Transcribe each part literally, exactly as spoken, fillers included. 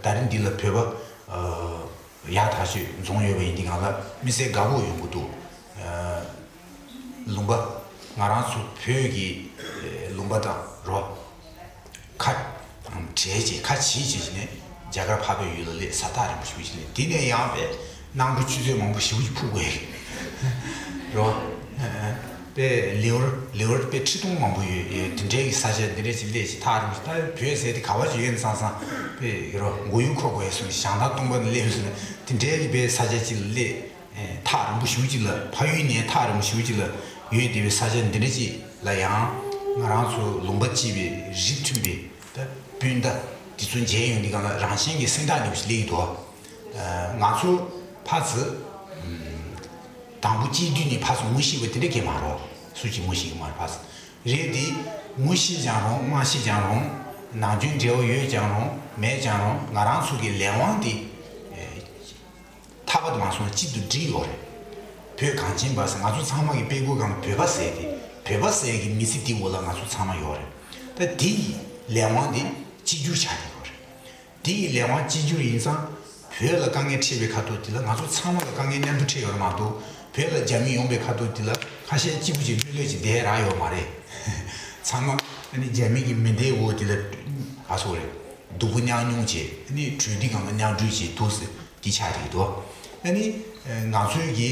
ད་རིང་འདི་ལ་བོད་པ་ཡག་ཐག་ཆོད་འཛོམས་ཡོད་པ་ཡིན་དུས་སྒང་ལ་མི་སེར་དགའ་པོ་ཡོང་གི་འདུག་ལུང་པ་ང་རང་ཚོ་བོད་ཀྱི་ལུང་པ་དང་རོ། ཁ་བྲལ་བྱས་ཁ་ཕྱེ་བྱས་བྱས་ནས་རྒྱ་གར་འཕགས་པའི་ཡུལ་ལ་སླེབས། ས་ཐག་རིང་པོ་ཞེ་པོ་ཅིག་སླེབས། དེ་ནས་ཡང་པའི་གནམ་གྲུ་ཆུ་ཚོད་མང་པོ་ཞེ་པོ་ཅིག་འཕུར་དགོས་རེད་རོ། པའི་ལེ་ཝར་ལེ་ཝར་པའི་ཁྲི་སྟོང་མང་པོ་ཡོད་ཡོད། དེ་འདྲའི་གི་ས་ཆ་འདི་འདྲ་ཅིག་སླེབས་ཤིག་ཐག་རིང་པོ་ཞིག་ད་བོད་ཟེར་དེ་ག་བ་ཅིག་ཡོད་ན་བསམ་བསམ་པའི་རོ་མགོ་ཡུ་འཁོར་དགོས་སོང་། ཞང་ཐང་སྟོང་པ་ནས་སླེབས་སོང་ན་དེ་འདྲའི་གི་པའི་ས་ཆ་ཅིག་ལ་སླེབས། ཐག་རིང་པོ་ཞེ་པོ་ཅིག་ལ་ཕ་ཡུལ་ནས་ཐག་རིང་པོ་ཞེ་པོ་ཅིག་ལ་ཡོད་བསྡད་པའི་ས་ཆ་འདི་འདྲ་ཅིག་ལ་ཡང་ང་རང་ཚོ་ལུང་པ་གཅིག་པའི་རིགས་མཐུན་པའི་ད་སྤུན་ཟླ་འདི་ཚོ་མཇལ་ཡོང་དུས་སྒང་ལ་རང་བཞིན་གྱི་སེམས་ཐག་ཉེ་པོ་ཞིག་སླེབས་ཀྱི་འདུག་ང་ཚོ་ཕར་ཚུར་དང་པོ་སྐྱེས་དུས་ནས་ཕར་ཚུར་ངོ་ཤེས་པ་དེ་འདྲ་གས་མ་རོ། སུ་གཅིག་ངོ་ཤེས་ཀྱི་མ་རེད། ཕར་ཚུར་རེད་དེ་ངོ་ཤེས་ཀྱང་རུང་མ་ཤེས་ཀྱང་རུང་ནམ་རྒྱུན་འབྲེལ་བ་ཡོད་ཀྱང་རུང་མེད་ཀྱང་རུང་ང་རང་ཚོ་གི་ལས་དབང་དེ་ཐག་པ་དེ་མ་སོང་གཅིག་ཏུ་སྒྲིལ་ཡོད་རེད། བོད་གངས་ཅན་པ་ཟེར་ང་ཚོ་ཚང་མ་གི་དཔེ་ཁུག་སྒང་ལ་བོད་པ་ཟེར་དེ་བོད་པ་ཟེར་གི་མི་ཚེ་འདི་འོག་ལ་ང་ཚོ་ཚང་མ་ཡོད་རེད། ད་དེ་ཡི་ལས་དབང་དེ་གཅིག་གྱུར་ཆགས་ཀྱི་ཡོད་རེད། དེ་ཡི་ལས་དབང་གཅིག་གྱུར་ཡིན་ཙང་བོད་ལ་དཀའ་ངལ་འཕྲད་པའི་ཁ་ཐོག་དེ་ལ་ང་ཚོ་ཚང་མ་ལ་དཀའ་ངལ་མཉམ་དུ་འཕྲད་ཡོད་རེད་མ་གཏོགས་བོད་ལ་རྒྱ་མི་ཡོང་པའི་ཁ་ཐོག་དེ་ལ་ཁ་ཤས་གཅིག་པུ་ཅིག་ལྷོད་ལྷོད་ཅིག་བསྡད་རག་ཡོད་མ་རེད། ཚང་མ་ཨ་ནི་རྒྱ་མི་གི་མེ་མདའི་འོག་དེ་ལ་ག་སོག་རེད། སྡུག་པོ་མྱངས་མྱོང་བྱས་ཨ་ནི་གྲོས་འདི་སྒང་ལ་མཉམ་གྲོས་བྱས་འདུག་ཟེར་འདི་ཆགས་ཀྱི་འདུག་ཨ་ནི་ང་ཚོའི་གི་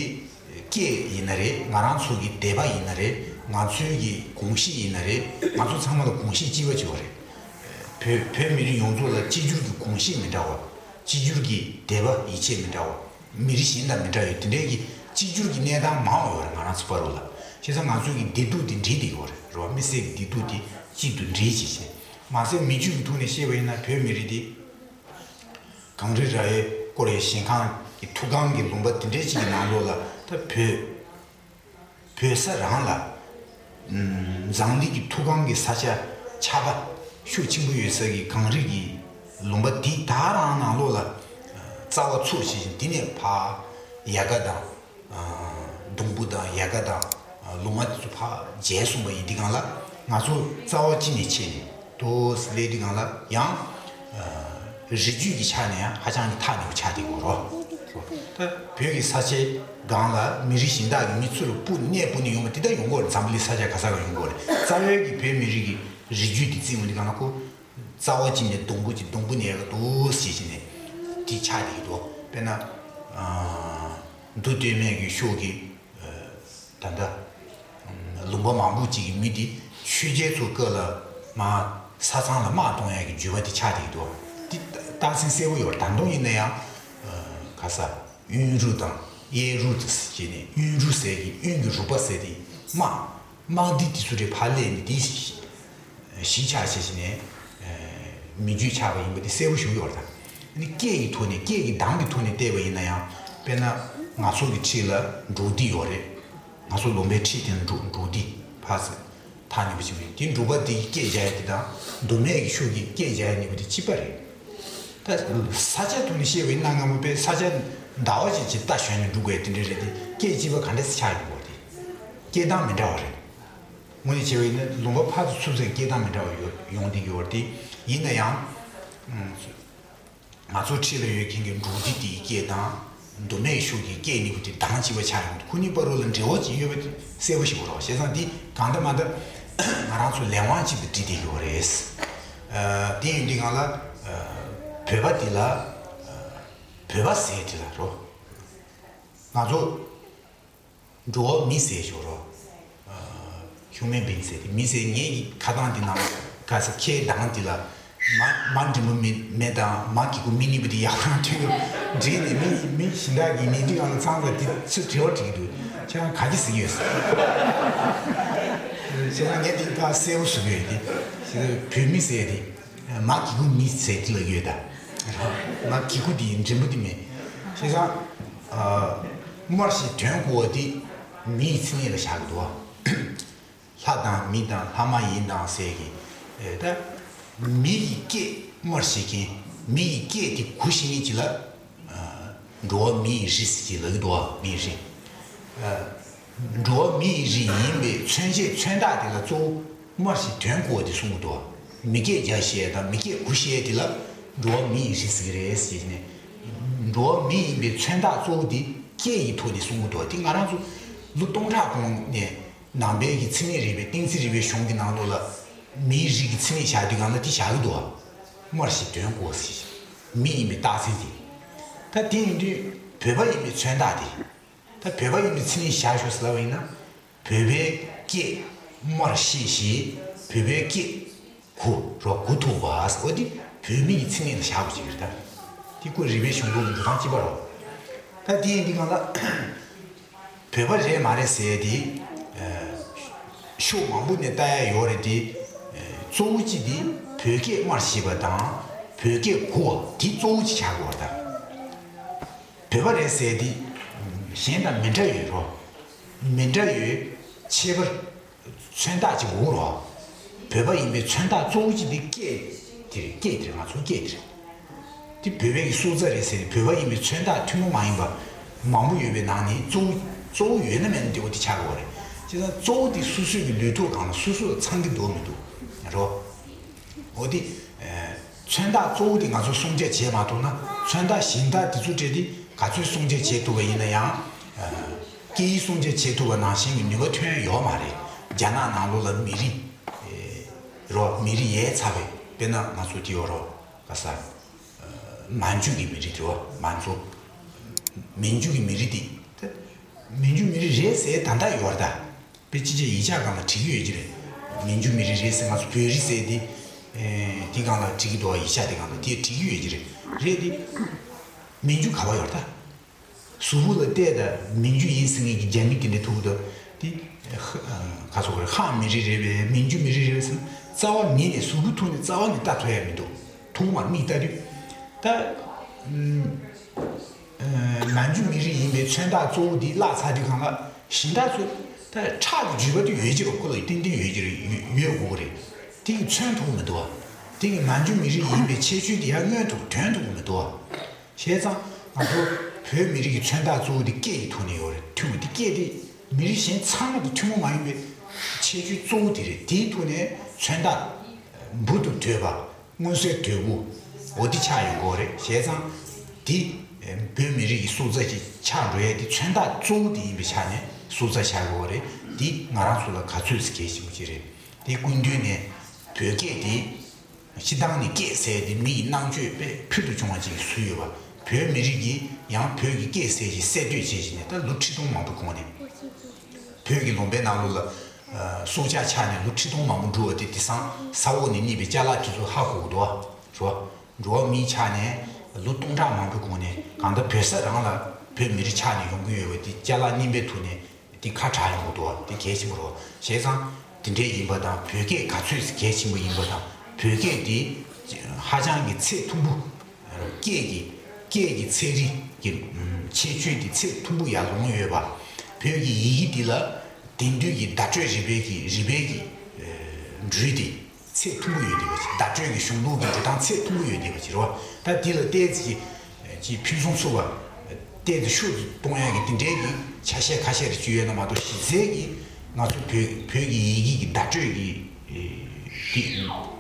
སྐད་ཡིན་ན་རེད། ང་རང་ཚོ་གི་སྡེ་པ་ཡིན་ན་རེད། ང་ཚོའི་གི་གོམས་གཤིས་ཡིན་ན་རེད། ང་ཚོ་ཚང་མ་ལ་གོམས་གཤིས་གཅིག་པ་གཅིག་པ་རེད། བོད་བོད་མི་རིགས་ཡོངས་རྫོགས་ལ་གཅིག་གྱུར་གྱི་གོམས་གཤིས་མི་འདྲ་བ། གཅིག་གྱུར་གྱི་དད་པ་ཡིད་ཆེས་མི་འདྲ་བ། མི་རིགས་གཞན་དང་མི་འདྲ་བའི་དེ་འདྲའི་གི་གཅིག་གྱུར་གྱི་གནས་སྟངས་མང་བ་ཡོད་རེད་ང་རང་ཚོ་བར་ལ། བྱས་ཙང་ང་ཚོའི་གི་བདེ་སྡུག་དེ་འདྲེས་བསྡད་ཡོད་རེད་རེད་བ། མི་སེར་གྱི་བདེ་སྡུག་དེ་གཅིག་ཏུ་འདྲེས་བྱས་བྱས། མ་ཟད་མི་རྒྱུད་ཀྱི་ཐོག་ནས་བཤད་པ་ཡིན་ན་བོད་མི་རིགས་དེ་གངས་རི་ར་བའི་བསྐོར་བའི་ཞིང་ཁམས་ཀྱི་ཐུགས་གང་གི་ལུང་པ་དེ་འདྲའི་གཅིག་གི་ནང་ལོགས་ལ་ད་བོད། བོད་ས་རང་ལ། ཨམ། འཛམ་གླིང་གི་ཐུགས་གང་གི་ས་ཆ་ཆགས་པ་ཤུགས་ཆེན་པོ་ཡོད་ས་གི་གངས་རི་གི་ལུང་པ་འདི་དག་རང་ནང་ལོགས་ལ་རྩ་བ་ཚུགས་བྱས་ཤིང་འདི་ནས་ཕར་ཡལ་ག་དང་སྡོང་པོ་དང་ཡལ་ག་དང་ལུང་པ་དེ་ཚོ་ཕར་མཇལ་སོང་པ་ཡིན་དུས་སྒང་ལ་ང་ཚོ་རྩ་བ་གཅིག་ནས་ཕྱེ་ནས་དུ་སླེབས་དུས་སྒང་ལ་ཡང་། རིགས་རྒྱུད་ཀྱི་ཆ་ནས་ཡང་ཧ་ཅང་གི་ཐག་ཉེ་པོ་ཆགས་བསྡད་ཡོད་རེད། ད་བོད་ཀྱི་ས་ཆའི་སྒང་ལ་མི་རིགས་གཞན་དག་གི་མི་ཚུར་སྤུ་གནས་སྤུ་ནས་ཡོང་བ་དེ་ལྟར་ཡོང་གི་ཡོད་རེད། འཛམ་བུ་གླིང་ས་ཆ་ག་ས་ག་ཡོང་གི་ཡོད་རེད། རྩ་བའི་གི་བོད་མི་རིགས་ཀྱི་རིགས་རྒྱུད་དེ་བརྩིས་ཡོང་དུས་སྒང་ལ་ཁོ་རྩ་བ་གཅིག་ནས་སྡོང་པོ་གཅིག་སྡོང་པོ་ནས་ཡག་འདུག་ཟེར་བྱས་ནས་དེ་ཆགས་བསྡད་ཀྱི་འདུག་དཔེར་ན། མདོ་སྟོད་སྨད་ཀྱི་ཕྱོགས་ཀྱི། ད་ལྟ་ལུང་པ་མང་པོ་ཅིག་གི་མི་དེ་ཆོས་རྒྱལ་ཚོ་སྐབས་ལ་མ་ས་མཚམས་ལ་དམག་གཏོང་ཡག་གི་འཇུས་པ་དེ་ཆགས་བསྡད་འདུག་དེ་རྟགས་མཚན་གསལ་པོ་ཡོད་རེད། ད་དུང་ཡིན་ན་ཡང་ག་ས་དབོན་རུ་དང་གཡས་རུ་དེ་བྱས་ནས་དབོན་རུ་ཟེར་གི་དབོན་གྱི་རུ་པ་ཟེར་དེ་དམག་དམག་སྡེ་དེ་ཚོ་རེ་ཕར་སླེབས་ནས་དེ་གཞིས་ཆགས་བྱས་བྱས་ནས་མི་རྒྱུད་ཆགས་པ་ཡིན་པ་དེ་གསལ་པོ་ཞིག་ཡོད་རེད། ད་ནི་སྐད་ཀྱི་ཐོག་ནས་སྐད་ཀྱི་གདངས་ཀྱི་ཐོག་ནས་བལྟས་པ་ཡིན་ན་ཡང་དཔེར་ན་ང་ཚོ་གི་འཁྲིས་ལ་འབྲོག་སྡེ་ཡོད་རེད། ང་ཚོ་ལུང་པའི་འཁྲིས་དེ་ལ་འབྲོག་འབྲོག་སྡེ་ཕར་ཚུར་ཐག་ཉེ་པོ་ཅིག་ཡོད་རེད། དེ་འབྲོག་པ་དེ་གི་སྐད་རྒྱག་ཡ་དེ་དང་མདོ་སྨད་ཀྱི་ཕྱོགས་ཀྱི་སྐད་རྒྱག་ཡ་གཉིས་པོ་དེ་གཅིག་པ་རེད། ད་ས་ཆ་ཐོག་ནས་བཤད་པ་ཡིན་ན་སྔ་མོ་པའི་ས་ཆ་ཟླ་བ་ཅིག་ཅིག་རྟ་ཞོན་ནས་འགྲོ་དགོས་དེ་འདྲ་རེད་དེ་སྐད་གཅིག་པ་ག་འདྲ་སེ་ཆགས་ཡོང་གི་རེད། སྐད་གདངས་མི་འདྲ་བ་རེད། དངོས་གནས་བྱས་པ་ཡིན་ན་ལུང་པ་ཕར་ཚུར་ཚུར་ཚོའི་སྐད་གདངས་མི་འདྲ་བ་ཡོད་ཡོང་བསྡད་ཀྱི་ཡོད་རེད་དེ། ཡིན་ན་ཡང་། ང་ཚོ་འཁྲིས་ལ་ཡོད་མཁན་གྱི་འབྲོག་སྡེ་དེའི་སྐད་དང་མདོ་སྨད་ཤོད་ཀྱི་སྐད་གཉིས་པོ་དེ་གདངས་གཅིག་པ་ཆགས་ཡོང་དུས་ཁོ་གཉིས་བར་དུ་ལ་འབྲེལ་བ་ཅིག་ཡོད་པ་གསལ་པོ་ཞིག་རེད་བ། བྱས་ཙང་འདི་གང་ལྟར་མ་ལྟར་ང་རང་ཚོ་ལས་དབང་གཅིག་ཏུ་སྒྲིལ་བསྡད་ཀྱི་ཡོད་རེད། དེ་ཡིན་དུས་སྒང་ལ་བོད་པ་འདི་ལ་བོད་པ་ཟེར་དེ་ལ་རོ། ང་ཚོ་འགྲོ་བ་མི་ཟེར་ཞོར་རོ། ཨ། ཧིའུ་མན་བིང་ཟེར་དེ་མི་ཟེར་ངའི་ཁ་གདངས་འདི་ནང་ག་ས་ཁའི་གདངས་འདི་ལ་མ་མ་འབྲིང་པོ་མི་མེད་དང་མ་གི་གུ་མི་གཉིས་པོ་དེ་ཡག་པོ་རང་ཐོན་གི་འདྲེས་ནས་མི་མི་གཞན་དག་གི་ཉན་དུས་ཨང་ཚང་ལ་དེ་ཚོ་དྲི་བ་དྲི་གི་འདུག་ཁྱེད་རང་ག་གི་ཟིག་ཡོད་ཟེར། བྱས་ཙང་ངས་དེ་ཕར་གསལ་པོ་ཞུ་གི་ཡོད་དེ་བོད་མི་ཟེར་དེ། མ་གི་གུ་མི་ཟེར་དེ་ལ་ཡོད་ད། མ་གི་གུ་དེ་འབྲིང་པོ་དེ་མེད། བྱས་ཙང་། ཨ། དམར་ཞིང་དོན་གོ་བ་དེ་མི་ཡི་མཚན་ཉིད་ལ་བཞག་གི་འདུག་ལྷ་དང་མི་དང་ལྷ་མ་ཡིན་དང་ཟེར་གི། ཨེ་ད། མི་ཡི་སྐད་དམར་ཞིང་མཁན་མི་ཡི་སྐད་དེ་གོ་ཤེས་མཁན་ཅིག་ལ། ཨ། འགྲོ་བ་མི་ཡི་རིགས་ཟེར་གི་ལབ་ཀྱི་འདུག་མི་ཡི་རིགས། ཨ། འགྲོ་བ་མི་ཡི་རིགས་ཡིན་པའི་མཚོན་བྱེད་མཚོན་རྟགས་དེ་ལ་གཙོ་བོ་དམར་ཞིང་དོན་གོ་བ་དེ་གསུང་གི་འདུག་མི་སྐད་རྒྱག་ཤེས་ཡ་དང་མི་སྐད་གོ་ཤེས་ཡ་དེ་ལ་ འགྲོ་བ་མི་ཡི་རིགས་ཟེར་གྱི་རེད་ཟེར་ནས། འགྲོ་བ་མི་ཡིན་པའི་མཚོན་རྟགས་གཙོ་བོ་དེ་སྐད་ཀྱི་ཐོག་ནས་གསུང་གི་འདུག་དེ་ང་རང་ཚོ་ལོ་སྟོང་ཕྲག་གོང་ནས་ནང་པའི་གི་ཚད་མའི་རིག་པའི་གཏན་ཚིགས་རིག་པའི་གཞུང་གི་ནང་ལོགས་ལ་མིའི་རིགས་ཀྱི་མཚན་ཉིད་བཞག་དུས་སྒང་ལ་དེ་བཞག་གི་འདུག་དམར་ཞེས་དོན་གོ་ཟེར། མི་ཡིན་པའི་རྟགས་མཚན་དེ། ད་དེ་ཡིན་དུས་བོད་པ་ཡིན་པའི་མཚོན་རྟགས་དེ། ད་བོད་པ་ཡིན་པའི་མཚན་ཉིད་བཞག་ཤོག་ཟེར་ལབ་པ་ཡིན་ན། བོད་པའི་སྐད་དམར་ཤེས་ཞེས། བོད་པའི་སྐད་གོ་རོ་གོ་ཐུབ་པ། འོ་དེ་བོད་མི་ཡི་མཚན་ཉིད་ལ་བཞག་དགོས་ཀྱི་རེད་ད། དེ་ཁོ་རིག་པའི་གཞུང་ལུགས་ཀྱི་འགྲོ་སྟངས་གཅིག་པ་རེད། ད་དེ་ཡིན་དུས་སྒང་ལ་བོད་པ་རེད་མ་རེད་ཟེར་དེ། ཨ། ཕྱོགས་མང་པོ་ནས་ལྟ་ཡ་ཡོད་རེད་དེ། ཨ། གཙོ་བོ་གཅིག་དེ་བོད་སྐད་དམར་ཤེས་པ་དང་བོད་སྐད་གོ་བ་དེ་གཙོ་བོ་གཅིག་ཆགས་དགོས་རེད་ད། བོད་པ་རེད་ཟེར་དེ། གཞན་དང་མི་འདྲ་ཡོད་རོ། མི་འདྲ་ཡོད། ཁྱད་པར། མཚོན་རྟགས་ཅིག་འོང་རོགས། བོད་པ་ཡིན་པའི་མཚོན་རྟགས་གཙོ་བོ་གཅིག་དེ་སྐད་དེ་རེད། སྐད་དེ་རེད། ང་ཚོའི་སྐད་དེ་རེད། དེ་བོད་པའི་གི་སྲོག་རྩ་རེད་ཟེར་ཏེ་བོད་པ་ཡིན་པའི་མཚོན་རྟགས་ཐུན་མོང་མ་ཡིན་པ་མང་པོ་ཡོད་པའི་ནང་ནས་གཙོ་བོ་གཙོ་བོ་ཡོད་ན་མེད་ན་དེ་འོ་དེ་ཆགས་དགོས་རེད། བྱས་ཙང་གཙོ་བོ་དེ་སོ་སོའི་གི་ལུས་ཐོག་སྒང་ལ་སོ་སོ་ལ་ཚང་གི་འདུག་མི་འདུག་རོ། འོ་དེ། མཚོན་རྟགས་གཙོ་བོ་དེ་ང་ཚོས་སྲུང་བརྩི་བྱེད་མ་ཐུབ་ན། མཚོན་རྟགས་གཞན་དག་དེ་ཚོ་སྤྲད་དེ་ག་ཚོད་སྲུང་བརྩི་བྱེད་ཐུབ་པ་ཡིན་ན་ཡང་། སྐད་ཡིག་སྲུང་བརྩི་བྱེད་ཐུབ་པ་ནང་བཞིན་གྱི་ནུས་པ་ཐོན་ཡ་ཡོད་མ་རེད། རྒྱ་ནག་ནང་ལོགས་ལ་མི་རིགས་རོ། མི་རིགས་ཡས་ཚ་བའི་དཔེར་ན་ང་ཚོ་དེ་ཡོད་རོ། ག་ས། མན་ཇུ་གི་མི་རིགས་དེ་རོ། མན་ཇུ། མན་ཇུ་གི་མི་རིགས་དེ། མན་ཇུ་མི་རིགས་རེད་ཟེར་ད་ལྟ་ཡོད་རེད་ད། དཔེ་ཅི་བྱས་ཡིག་ཆ་སྒང་ལ་བྲིས་ཀྱི་ཡོད་ཀྱི་རེད། མན་ཇུ་མི་རིགས་རེད་ཟེར། ང་ཚོ་བོད་རིགས་ཟེར་དེ། ཨེ། དེ་སྒང་ལ་བྲིས་ཀྱི་འདུག་བ། ཡིག་ཆ་དེ་སྒང་ལ་དེ་བྲིས་ཀྱི་ཡོད་ཀྱི་རེད། རེད་དེ། མན་ཇུ་ག་བ་ཡོད་ད། གཟུགས་པོ་ལ་བལྟས་ད་མན་ཇུ་ཡིན་ཟེར་མཁན་གྱི་རྒྱ་མི་དེ་འདྲ་ཐུག་འདུག་དེ། ཧ། ག་ཚོད་རེད། ཧང་མི་རིགས་རེད་པས། མན་ཇུ་མི་རིགས་རེད་པས་ཟེར་ན་རྩ་བ་ཉིད་ནས་གཟུགས་པོ་ཐུག་ནས་རྩ་བ་ནས་ལྟ་ཐུབ་ཡ་མི་འདུག་ཐུག་མ་མིག་ལྟ་དུས། ད། ཨམ། ཨ། མན་ཇུ་མི་རིགས་ཡིན་པའི་མཚོན་རྟགས་གཙོ་བོ་འདི་བརླག་ཚར་དུས་སྒང་ལ་གཞན་དག་ཚོས་ད་ཁྲག་གི་འཇུག་པ་དེ་ཡོད་ཀྱི་རེད། ཁོ་ལ་ཏན་ཏན་ཡོད་ཀྱི་རེད། ཡོད། ཡོད་དགོས་ཀྱི་རེད། དེ་གི་མཚོན་ཐུབ་ཀྱི་མི་འདུག་བ། དེ་གི་མན་ཇུ་མི་རིགས་ཡིན་པའི་ཁྱད་ཆོས་དེ་ཡང་མངོན་ཐུབ་དོན་ཐུབ་ཀྱི་མི་འདུག་བ། བྱས་ཙང་ང་ཚོ་བོད་མི་རིགས་ཀྱི་མཚོན་རྟགས་གཙོ་བོ་དེ་སྐད་ཀྱི་ཐོག་ནས་ཡོད་རེད། ཐུན་མོང་དེ་སྐད་དེ་མི་རིགས་གཞན་ཚང་མ་དང་ཐུན་མོང་མ་ཡིན་པའི་ཁྱད་ཆོས་གཙོ་བོ་དེ་རེད། དེའི་ཐོག་ནས་མཚོན་རྟགས་འབུར་དུ་དོད་པ། མངོན་གསལ་དོད་པོ། འོ་དེ་ཆགས་ཡོང་གི་ཡོད་རེད། བྱས་ཙང་དེ་བོད་མི་རིགས་ཀྱི་སྲོག་རྩ་ཅིག་ཆགས་འགྲོ་ཡས་དེ་མཚོན་རྟགས་གཙོ་བོ་དེ་ཡིན་པའི་ཆ་ནས་སྲོག་རྩ་ཆགས་ཀྱི་ཡོད་རེད། དེ་ང་རང་ཚོ་ལ་ག་ཚོད་ཅིག་གལ་ཆེན་པོ་ཅིག་རེད། དེ་སྐུ་མདུན་ནས་བོད་སྐད་དེ། སྤྱིར་བཏང་ནས་སྐད་ཟེར་དེ་མི་ཡི་རྣམ་དཔྱོད་དཔེ་ཕུལ་དུ་བྱུང་བ་ཅིག་བཟོས་ཡོད་པ། བོད་མི་རིགས་ཀྱིས་ཡང་བོད་ཀྱི་སྐད་ཟེར་ཞིག་གསལ་བཏོད་བྱེད་བཞིན་ནས་ད་ལོ་ཁྲི་སྟོང་མང་པོའི་གོང་ནས། བོད་ཀྱི་ལུང་པའི་ནང་ལོགས་ལ། ཨ། སྲོག་ཆགས་ཆགས་ནས་ལོ་ཁྲི་སྟོང་མང་པོ་འགྲོ་བ་དེ་དེང་སང་ས་འོག་ནས་རྙེད་པའི་ཅ་ལག་དེ་ཚོས་ཧ་གོ་གི་འདུག་བ། རེད་བ། འགྲོ་བ་མིའི་ཆ་ནས་ལོ་སྟོང་ཕྲག་མང་པོའི་གོང་ནས་གང་ལྟར་བོད་ས་རང་ལ་བོད་མི་རིགས་ཆགས་ནས་ཡོང་གི་ཡོད་པ་དེ་ཅ་ལག་རྙིང་པའི་ཐོག་ནས་དེ་ཁ་གྲག་ཡོང་གི་འདུག་བ། དེ་གལ་ཆེན་པོ་རེད་བ། བྱས་ཙང་དེ་འདྲའི་ཡིན་པ་དང་། བོད་སྐད་ག་ཚོད་གལ་ཆེན་པོ་ཡིན་པ་དང་། བོད་སྐད་དེ་ཧ་ཅང་གི་ཚད་མཐོན་པོ། སྐད་ཀྱི་སྐད་ཀྱི་ཚན་རིག་གི་ཁྱད་ཆོས་དེ་ཚད་མཐོན་པོ་ཡར་ལོངས་ཡོད་པ། བོད་ཀྱི་ཡི་གེ་འདི་ལ་དེང་དུས་ཀྱི་བརྡ་སྤྲོད་རིག་པའི་གི་རིག་པའི་གི་འགྲོས་དེ་ཚད་མཐོན་པོ་ཡོད་བསྡད་པ་ཅིག་བརྡ་སྤྲོད་ཀྱི་གཞུང་ལུགས་ཀྱི་འགྲོ་སྟངས་ཚད་མཐོན་པོ་ཡོད་བསྡད་པ་ཅིག་རེད་བ། ད་འདི་ལ་ཏོག་ཙམ་ཅིག་ཕུན་སུམ་ཚོགས་པ། ཏོག་ཙམ་ཤུགས་ཀྱིས་གཏོང་ཡག་གི་དེ་འདྲའི་གི་ཆ་ཤས་ཁ་ཤས་རེ་བཅུག་ཡོད་ན་མ་གཏོགས། གཞི་རྩའི་གི་ང་ཚོ་བོད་བོད་ཀྱི་ཡི་གེ་གི་བརྡ་སྤྲོད་ཀྱི་དེ་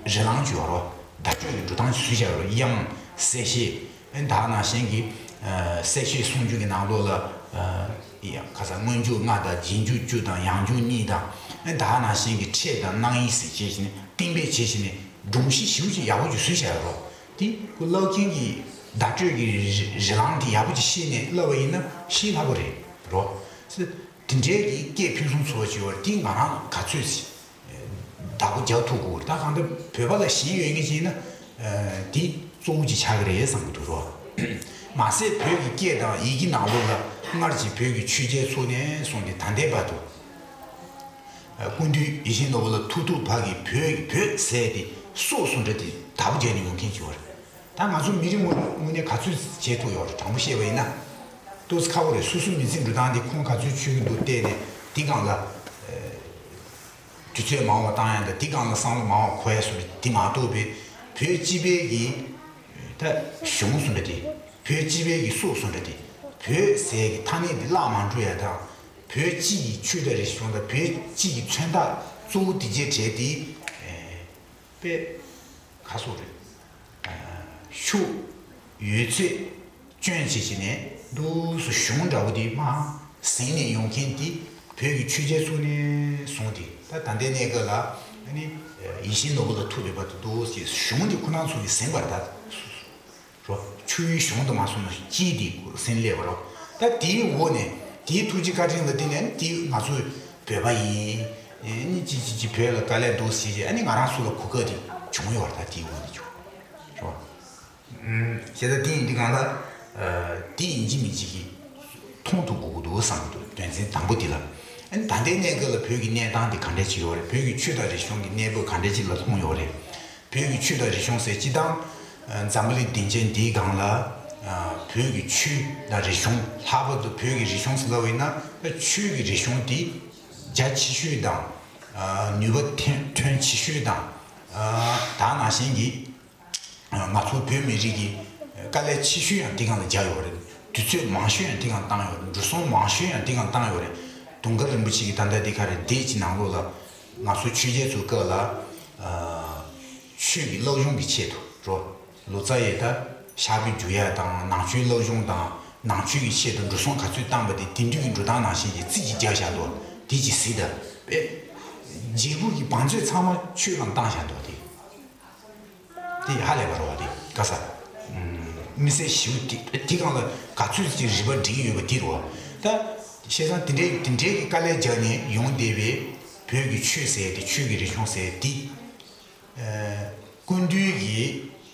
རི་ལང་ཅིག་ཡོད་རེད་བ། བརྡ་སྤྲོད་ཀྱི་འགྲོ་སྟངས་ཅིག་བཟོས་བཞག་ཡོད་རེད། དབྱངས་གསལ་བཤད། ཨེ། ད་ནང་བཞིན་གྱི། ཨ། གསལ་བཤད་གསུང་ཆོས་ཀྱི་ནང་ལོགས་ལ། ཨ། ཡ། ཁ་སང་སྔོན་འཇུག་ལྔ་དང་རྗེས་འཇུག་བཅུ་དང་ཡང་འཇུག་གཉིས་དང་། ཨེ། ད་ནང་བཞིན་གྱི་ཕྲད་དང་རྣམ་དབྱེ་ཟེར་བྱས་བྱས་ནས་གཏན་འབེབས་བྱས་བྱས་ནས་སྒྲོམ་གཞི་ཞེ་པོ་ཅིག་ཡག་པོ་ཅིག་བཟོས་བཞག་ཡོད་རེད། དེ་ཁོ་བསླབ་མཁན་གྱིས་བརྡ་སྤྲོད་ཀྱི་རི་རི་ལང་དེ་ཡག་པོ་ཅིག་ཤེས་ནས་བསླབ་པ་ཡིན་ན་ཤེས་སླ་པོ་རེད་རོ། དེ་འདྲའི་གི་སྐད་ཕུན་སུམ་ཚོགས་པ་ཅིག་ཡོད་རེད། དེ་ང་རང་ག་ཚོད་ཅིག་བདག་པོ་རྒྱག་ཐུབ་དགོས། ད་གང་ལྟར་བོད་པ་ལ་ཞེན་ཡོད་མཁན་ཅིག་ཡིན་ན། ཨ། འདི་གཙོ་བོ་ཅིག་ཆགས་ཀྱི་རེད་བསམ་གྱི་འདུག་རོ། མ་ཟད་བོད་ཀྱི་སྐད་དང་ཡི་གེ་ནང་ལོགས་ལ་སྔར་གྱི་བོད་ཀྱི་ཆོས་རྒྱལ་ཚོ་ནས་བཟུང་སྟེ་ད་ལྟའི་བར་དུ། ཨ། སྐུ་མདུན་ཡིད་བཞིན་ནོར་བུ་ལ་ཐུག་ཐུག་བར་གྱི་བོད་ཀྱི་བོད་ཟེར་དེ་སྲོག་བཟོ་འདྲ་དེ་བདག་པོ་རྒྱག་ནས་ཡོང་མཁན་ཅིག་ཡོད་རེད། ད་ང་ཚོ་མི་རིགས་དངོས་དངོས་གནས་ག་ཚོད་བྱེད་ཐུབ་ཡོད་རེད། དྲང་པོ་བཤད་པ་ཡིན་ན། ཏོག་ཙམ་ཁག་པོ་རེད། སོ་སོའི་མི་ཚེ་འགྲོ་སྟངས་དེ་ཁོང་ག་ཚོད་ཆོད་ཀྱི་འདུག་བལྟས་ནས་དེ་སྒང་ལ། ཨ། དུས་ཚོད་མང་བ་བཏང་ཡ་དང་དེ་སྒང་ལ་བསམ་བློ་མང་བ་འཁོར་ཡ་བཟོ་འདྲ་དེ་མ་གཏོགས་པའི། བོད་སྤྱི་པའི་གི་ད་གཞུང་བཟོ་འདྲ་དེ། བོད་སྤྱི་པའི་གི་སྲོག་བཟོ་འདྲ་དེ། བོད་ཟེར་གི་ཐ་སྙད་དེ་བརླག་མ་འགྲོ་ཡ་དང་། བོད་སྤྱི་ཡི་ཆོས་དང་རིག་གཞུང་དང་བོད་སྤྱི་ཡི་མཚོན་རྟགས་གཙོ་བོ་དེ་གྱད་གྲས་དེ། ཨེ། དཔེ་ཁ་སོ་རེད། ཨ། ཤུགས་ཡོད་ཚད་སྐྱོན་བྱེད་བྱས་ནས་འདུག་སེ་གཞུང་འདྲ་བོ་དེ་མར་ཟིན་ནས་ཡོང་མཁན་དེ་བོད་ཀྱི་ཆོས་རྒྱལ་ཚོ་ནས་བཟུང་སྟེ་ད་ད་ལྟའི་གནས་སྐབས་ལ་ཨ་ནི་ཡིད་བཞིན་ནོར་བུ་ལ་ཐུག་ཡོད་པ་དེ་འདུག་སེ་གཞུང་དེ་ཁོ་རང་ཚོ་གིས་ཟིན་པ་རེད་ད། རོ། ཆོས་ཡུལ་གཞུང་དུ་མ་སོང་ན་ཅིའི་དེ་ཟིན་སླེབས་པ་རོ། ད་དེའི་འོག་ནས་དེའི་ཐུགས་རྗེ་བཀའ་དྲིན་ལ་བརྟེན་ནས་དེ་ང་ཚོ་བོད་པ་ཡིན། ཨེ་ནི་ཅི་ཅི་ཅི་བོད་ལ་དཀའ་ལས་འདུག་ཟེར་བྱས་ཨ་ནི་ང་རང་ཚོ་ལ་གོ་སྐབས་དེ་བྱུང་ཡོད་རེད། ད་དེའི་འོག་ནས་བྱུང་རོ། ཨུམ། བྱས་ཙང་དེ་ཡིན་དུས་གང་ལ། ཨ། དེ་ཡིན་གཅིག་མིན་གཅིག་གིས་མཐོང་ཐུབ་དགོས་ཀྱི་འདུག་བསམ་གྱི་འདུག་དོན་ཚན་དང་པོ་དེ་ལ། ཨ་ནི་ད་ལྟའི་གནས་སྐབས་ལ་བོད་ཀྱི་གནས་སྟངས་དེ་ག་འདྲ་ཅིག་ཡོད་རེད། བོད་ཀྱི་ཆོས་དང་རིག་གཞུང་གི་གནས་བབ་ག་འདྲ་ཅིག་ལ་ལྷུང་ཡོད་རེད། བོད་ཀྱི་ཆོས་དང་རིག་གཞུང་ཟེར་སྤྱིར་བཏང་། ཨ། འཛམ་བུ་གླིང་སྡིངས་ཆ་འདིའི་སྒང་ལ། ཨ། བོད་ཀྱི་ཆོས་དང་རིག་གཞུང་ལྷག་པར་དུ་བོད་ཀྱི་རིག་གཞུང་ཟེར་ལབ་པ་ཡིན་ན་ད་ཆོས་ཀྱི་རིག་གཞུང་འདི་རྒྱ་ཆེ་ཤོས་དང་། ཨ། ནུས་པ་ཐོན་ཐོན་ཆེ་ཤོས་དང་། ཨ། ད་ནང་བཞིན་གྱི་ང་ཚོ་བོད་མི་རིགས་ཀྱི་དཀའ་ལས་ཆེ་ཤོས་ཡང་འདི་སྒང་ལ་བརྒྱབ་ཡོད་རེད། དུས་ཚོད་མང་ཤོས་ཡང་འདི་སྒང་བཏང་ཡོད་རེད། འགྲོ་སོང་མང་ཤོས་ཡང་འདི་སྒང་བཏང་ཡོད་རེད། དུང་དཀར་རིན་པོ་ཆེ་གིས་ད་ལྟ་འདི་ག་རེ་འདས་ཀྱི་ནང་ལོགས་ལ་ང་ཚོ་ཆོས་རྒྱལ་ཚོའི་སྐབས་ལ། ཨ། ཆོས་ཀྱི་བསླབ་སྦྱོང་གི་ཆེད་དུ་རོ། ལོ་ཙཱ་ཡི་ད་ཕྱག་དཔེ་བསྒྱུར་ཡ་དང་ནང་ཆོས་བསླབ་སྦྱོང་དང་ནང་ཆོས་ཀྱི་ཆེད་དུ་འགྲོ་སོང་ག་ཚོད་བཏང་པ་དེ་དེང་དུས་ཀྱི་འགྲོ་སྟངས་ནང་བཞིན་གྱི་རྩིས་ཀྱིས་བརྒྱབ་བཞག་འདུག་དེ་ཅིག་གཟིགས་དང་པས། རྗེས་ཕུལ་གྱི་བང་མཛོད་ཚང་མ་ཆོས་ལ་བཏང་བཞག་འདུག་དེ། དེ་ཧ་ལས་པ་རེད་བ། དེ་ག་ས། ཨུམ། མི་སེར་ཞིག་དེ་དེ་སྒང་ལ་ག་ཚོད་ཅིག་རིག་པ་འགྲིག་ཡོད་པ་དེ་རེད་བ། ད་བྱས་ཙང་དེ་འདྲའི་དེ་འདྲའི་གི་དཀའ་ལས་རྒྱག་ནས་ཡོང་བསྡད་པའི་བོད་ཀྱི་ཆོས་ཟེར་དེ་ཆོས་ཀྱི་རིག་གཞུང་ཟེར་དེ། ཨ། སྐུ་མདུན་གྱི།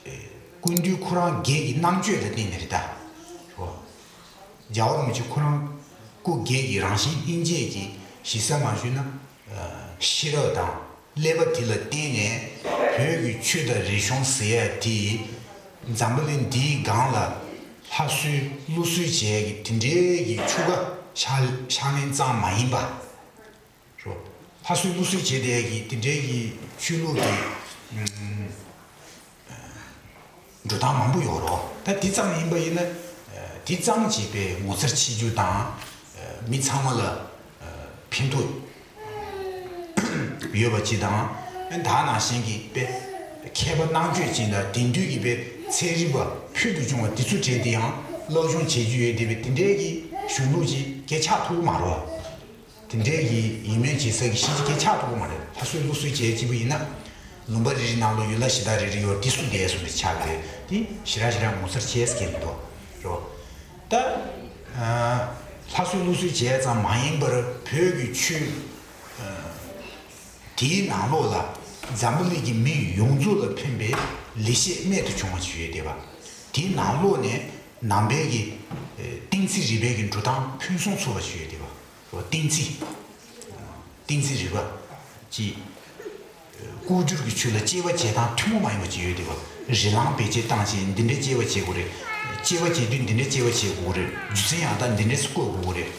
ཨ། སྐུ་མདུན་ཁོ་རང་སྒེར་གྱི་རྣམ་དཔྱོད་ལ་བརྟེན་ནས་རེད་ད། རེད་བ། རྒྱལ་བ་རིན་པོ་ཆེ་ཁོ་རང་སྐུ་སྒེར་གྱི་རང་བཞིན་སྙིང་རྗེ་གི་གཞི་རྩ་མ་ཞུས་ན། ཨ། ཤེས་རབ་དང་། ཀླད་པ་དེ་ལ་བརྟེན་ནས་བོད་ཀྱི་ཆོས་དང་རིག་གཞུང་ཟེར་ཡ་དེ་འཛམ་བུ་གླིང་འདིའི་སྒང་ལ་ལྷ་གསོལ་ཀླུ་གསོལ་བྱེད་ཡ་གི་དེ་འདྲའི་གི་ཆོ་ག་ཕྱག་ཕྱག་ལེན་ཙམ་མ་ཡིན་པ། རོ། ལྷ་གསོལ་ཀླུ་གསོལ་བྱེད་བསྡད་ཡ་གི་དེ་འདྲའི་གི་ཆོས་ལུགས་ཀྱི་ཨུམ། འགྲོ་སྟངས་མང་པོ་ཡོད་རོ། ད་དེ་ཙམ་ཡིན་པ་ཡིན་ན། དེ་ཙམ་གྱིས་པའི་ངོ་མཚར་ཆེ་རྒྱུ་དང་། མི་ཚང་མ་ལ་ཕན་ཐོགས་ཡོད་པ་ཅིག་དང་། ད་ནང་བཞིན་གྱི་པའི་མཁས་པ་རྣམ་དཔྱོད་ཅིག་ལ་དེང་དུས་ཀྱི་པའི་ཚན་རིག་པ་ཕུལ་དུ་བྱུང་བ་དེ་ཚོ་གྲས་དེ་ཡང་སློབ་སྦྱོང་བྱེད་རྒྱུ་ཡོད་བསྡད་པའི་དེ་འདྲའི་གི་གཞུང་ལུགས་ཅིག་གལ་ཆགས་ཐུབ་ཀྱི་མ་རེད་བ། དེ་འདྲའི་གི་ཡིད་སྨོན་བྱེད་ས་གི་གཞི་ཅིག་གལ་ཆགས་ཐུབ་ཀྱི་མ་རེད། ལྷ་གསོལ་ཀླུ་གསོལ་བྱས་ཅིག་པ་ཡིན་ན། ལུང་པ་རེ་རེའི་ནང་ལ་ཡུལ་ལྷ་གཞི་བདག་རེ་རེ་ཡོད་དེ་སུ་བསྡད་སོང་རེ་ཆགས་ཀྱི་རེད། དེ་ཞེ་དྲག་ཞེ་དྲག་ངོ་མཚར་ཆེ་ཟེར་གྱི་མི་འདུག་རོ། ད། ཨ། ལྷ་གསོལ་ཀླུ་གསོལ་བྱས་ཙམ་མ་ཡིན་པར་བོད་ཀྱི་ཆོས། ཨ། དེའི་ནང་ལོགས་ལ་འཛམ་བུ་གླིང་གི་མི་ཡོངས་རྫོགས་ལ་ཕན་པའི་ལེགས་བཤད་རྨད་དུ་བྱུང་བ་ཞིག་ཡོད་བསྡད་པ། དེའི་ནང་ལོགས་ནས་ནང་པའི་གི་ཨ། གཏན་ཚིགས་རིག་པའི་གི་འགྲོ་སྟངས་ཕུན་སུམ་ཚོགས་པ་ཞིག་ཡོད་བསྡད་པ། རོ། གཏན་ཚིགས། གཏན་ཚིགས་རིག་པ། ཅིག་ལྐོག་གྱུར་གྱི་ཆོས་ལ་དཔྱད་པ་བྱེད་སྟངས་ཐུན་མོང་མ་ཡིན་པ་ཅིག་ཡོད་བསྡད་པ། རིགས་ལམ་བེད་སྤྱོད་བཏང་བྱས་འདི་འདྲའི་དཔྱད་པ་བྱེད་དགོས་རེད། དཔྱད་པ་བྱེད་དུས་འདི་འདྲའི་དཔྱད་པ་བྱེད་དགོས་རེད། རྒྱུ་མཚན་ཡང་དག་འདི་འདྲས་སུ་བཀོད་དགོས་རེད།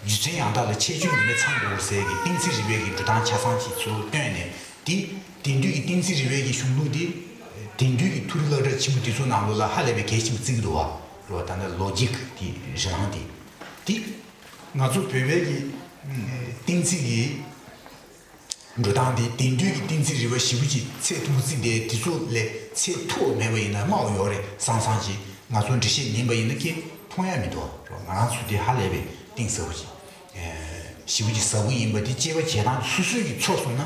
རྒྱུ་མཚན་ཡང་དག་ལ་ཁྱད་ཆོས་འདི་འདྲས་ཚང་དགོས་ཟེར་གྱི་གཏན་ཚིགས་རིག་པའི་གི་འགྲོ་སྟངས་ཆ་ཚང་ཅིག་ཚུར་བཏོན་ནས་དེ་དེང་དུས་ཀྱི་གཏན་ཚིགས་རིག་པའི་གི་གཞུང་ལུགས་དེ་དེང་དུས་ཀྱི་ཐུ་རུ་སློབ་གྲྭ་ཆེན་མོ་དེ་ཚོ་ནང་ལོགས་ལ་ཧ་ལས་པའི་གལ་ཆེན་པོ་བརྩི་གི་འདུག་བ། རོ། ད་ལྟ་ལོ་ཇིག་གི་རིགས་ལམ་དེ་དེ་ང་ཚོ་བོད་པའི་གི་གཏན་ཚིགས་ཀྱི་འགྲོ་སྟངས་དེ་དེང་དུས་ཀྱི་གཏན་ཚིགས་རིག་པ་ཞེ་པོ་ཅིག་ཚད་མཐོ་པོ་བརྩིས་ཏེ་དེ་ཚོ་ལས་ཚད་མཐོ་བ་མེད་པ་ཡིན་ན་དམའ་བ་ཡོད་རེད་བསམ་བསམ་ཅིག་ང་ཚོ་འགྲེལ་བཤད་ཉན་པ་ཡིན་ན་ཀྱེ་མཐོང་ཡ་མི་འདུག་ང་རང་ཚོ་དེ་ཧ་ལས་པའི་གཏིང་ཟབ་པོ་ཅིག་ཞེ་པོ་ཅིག་ཟབ་པོ་ཡིན་པ་དེ་དཔྱད་པ་བྱེད་སྟངས་སོ་སོའི་གི་ཚོར་སོང་ན་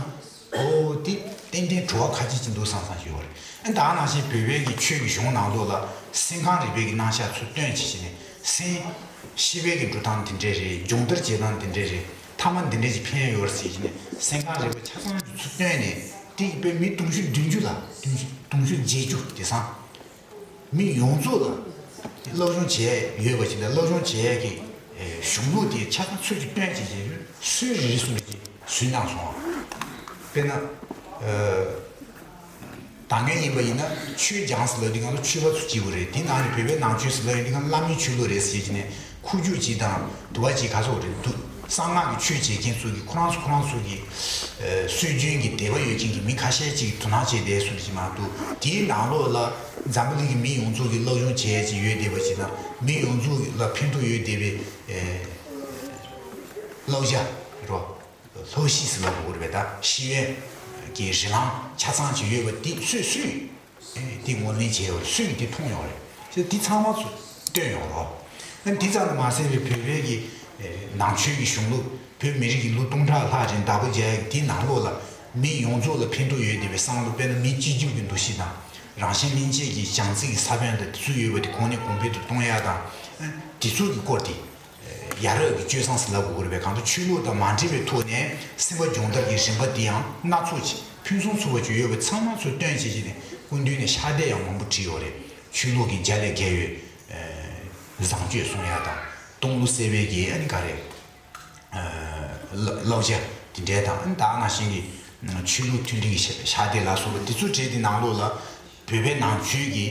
ཨོ་དེ་ཏན་ཏན་བྲོ་བ་ཁ་ཅིག་ཅིག་འདུག་བསམ་བསམ་ཞིག་ཡོད་རེད། ཨ་ད་ནང་བཞིན་བོད་པའི་གི་ཆོས་ཀྱི་གཞུང་ནང་ལོགས་ལ་སེམས་ཁམས་རིག་པའི་གི་རྣམ་གཞག་ཚུར་བཏོན་བྱས་བྱས་ནས་སེམས་ཤེས་པའི་གི་འགྲོ་སྟངས་དེ་འདྲས་རེད། སྦྱོང་བརྡར་བྱེད་སྟངས་དེ་འདྲས་རེད། ཐ་མ་འདི་འདྲས་ཀྱི་ཕན་ཡོད་རེད་ཟེར་གྱི་ནས་སེམས་ཁམས་རིག་པ་ཆ་ཚང་ཚུར་བཏོན་ནས་དེ་ཡི་དཔེ་མི་དུང་ཕྱུར་བདུན་ཅུ་ལ་དུང་ཕྱུར་དུང་ཕྱུར་བརྒྱད་ཅུ་དེང་སང་མི་ཡོངས་རྫོགས་ལ་སློབ་སྦྱོང་བྱས་ཡོད་པ་ཞིག་ལ་སློབ་སྦྱོང་བྱས་ཀྱི་གཞུང་ལུགས་དེ་ཆ་ཚང་ཚུར་གྱི་བཏོན་བྱས་བྱས་སུས་རེ་རེ་ཟུང་གིས་བཟོས་གནང་སོང་བ། དཔེར་ན། ད་སྔོན་ཡིན་པ་ཡིན་ན་ཆོས་སྦྱངས་ཟེར་ལབ་དུས་སྒང་ལ་ཆོས་པ་ཚོ་བྱེད་དགོས་རེད། དེ་ནང་ནས་བོད་པའི་ནང་ཆོས་ཟེར་ལབ་ཡོང་དུས་སྒང་ལ་བླ་མའི་ཆོས་ལུགས་རེད་ཟེར་གྱི་ནས་ཁུ་བྱུག་ཅིག་དང་དུ་བ་ཅིག་ག་ཚོད་རེད་འདུག་གསང་སྔགས་ཀྱི་ཆོས་བྱེད་མཁན་ཚོ་གི་ཁོ་རང་ཚོ་ཁོ་རང་ཚོ་གི་སྲོལ་རྒྱུན་གྱི་དད་པ་ཡོད་མཁན་གྱི་མི་ཁ་ཤས་ཅིག་དོ་སྣང་བྱས་བསྡད་སོང་ཞིག་མ་གཏོགས་དེའི་ནང་ལོགས་ལ་འཛམ་བུ་གླིང་གི་མི་ཡོངས་རྫོགས་ཀྱི་སློབ་སྦྱོང་བྱས་ཅིག་ཡོད་བསྡད་པ་ཞིག་དང་མི་ཡོངས་རྫོགས་ལ་ཕན་ཐོགས་ཡོད་བསྡད་པའི་བསླབ་བྱ་རོ། ལྷོ་ཤི་ཟེར་ལབ་དགོས་རེད་པས། ད་ཤེས་ཡོན་གྱི་རིགས་ལམ་ཆ་ཚང་ཅིག་ཡོད་པ་འདི་སུས་སུས་ དེ་ངོས་ལེན་བྱས་ཡོད་རེད། སུས་ཀྱིས་དེ་མཐོང་ཡོད་རེད། དེ་ཚང་མ་ཚོ་བཏོན་ཡོད་རེད། ཨ་ནི་དེ་ཙམ་དུ་མ་ཟད་པའི་བོད་པའི་གི་ནང་ཆོས་ཀྱི་གཞུང་ལུགས། བོད་མི་རིགས་ཀྱི་ལོ་སྟོང་ཕྲག་ལྷག་རིང་བདག་པོ་བྱས་ཡག་དེའི་ནང་ལོགས་ལ་མི་ཡོངས་རྫོགས་ལ་ཕན་ཐོགས་ཡོད་བསྡད་པའི་བསམ་བློ། དཔེར་ན་མི་གཅིག་གྱུར་གྱི་འདུ་ཤེས་དང་། རང་གཞན་མཉེན་ཆས་ཀྱི་བྱང་ཚིག་གི་ས་བོན་དང་དེ་ཚོ་ཡོད་པ་དེ་གོང་ནས་གོང་འཕེལ་དུ་གཏོང་ཡག་དང་། དེ་ཚོ་གི་སྐོར་དེ་ཡ་རབས་ཀྱི་སྤྱོད་བཟང་ཟེར་ལབ་དགོས་ཀྱི་རེད་པས། གང་ལྟར་ཆོས་ལུགས་དང་མ་འབྲེལ་བའི་ཐོག་ནས་སེམས་པ་སྦྱོང་བརྡར་གྱི་རིམ་པ་དེ་ཡང་སྣ་ཚོགས་ཅིག་ཕུན་སུམ་ཚོགས་པ་ཅིག་ཡོད་པ་ཚང་མ་ཚུར་བཏོན་བྱས་བྱས་ནས། སྐུ་མདུན་ནས་ཕྱག་དེབ་ཡང་མང་པོ་བྲིས་ཡོད་རེད། ཆོས་ལུགས་ཀྱི་རྒྱ་ལས་བརྒལ་བའི་བཟང་སྤྱོད་གསུང་ཡག་དང་། སྟོང་ལོ་གསལ་བའི་གི་ཨ་ནི་ག་རེ། བསླབ་བྱ་དེ་འདྲའི་དང་། ད་ནང་བཞིན་གྱི་ཆོས་ལུགས་མཐུན་སྒྲིལ་གྱི་ཕྱག་དེབ་ལ་སོགས་པ་དེ་ཚོ་བྲིས་ཏེ། ནང་ལོགས་ལ་བོད་པའི་ནང་ཆོས་ཀྱི་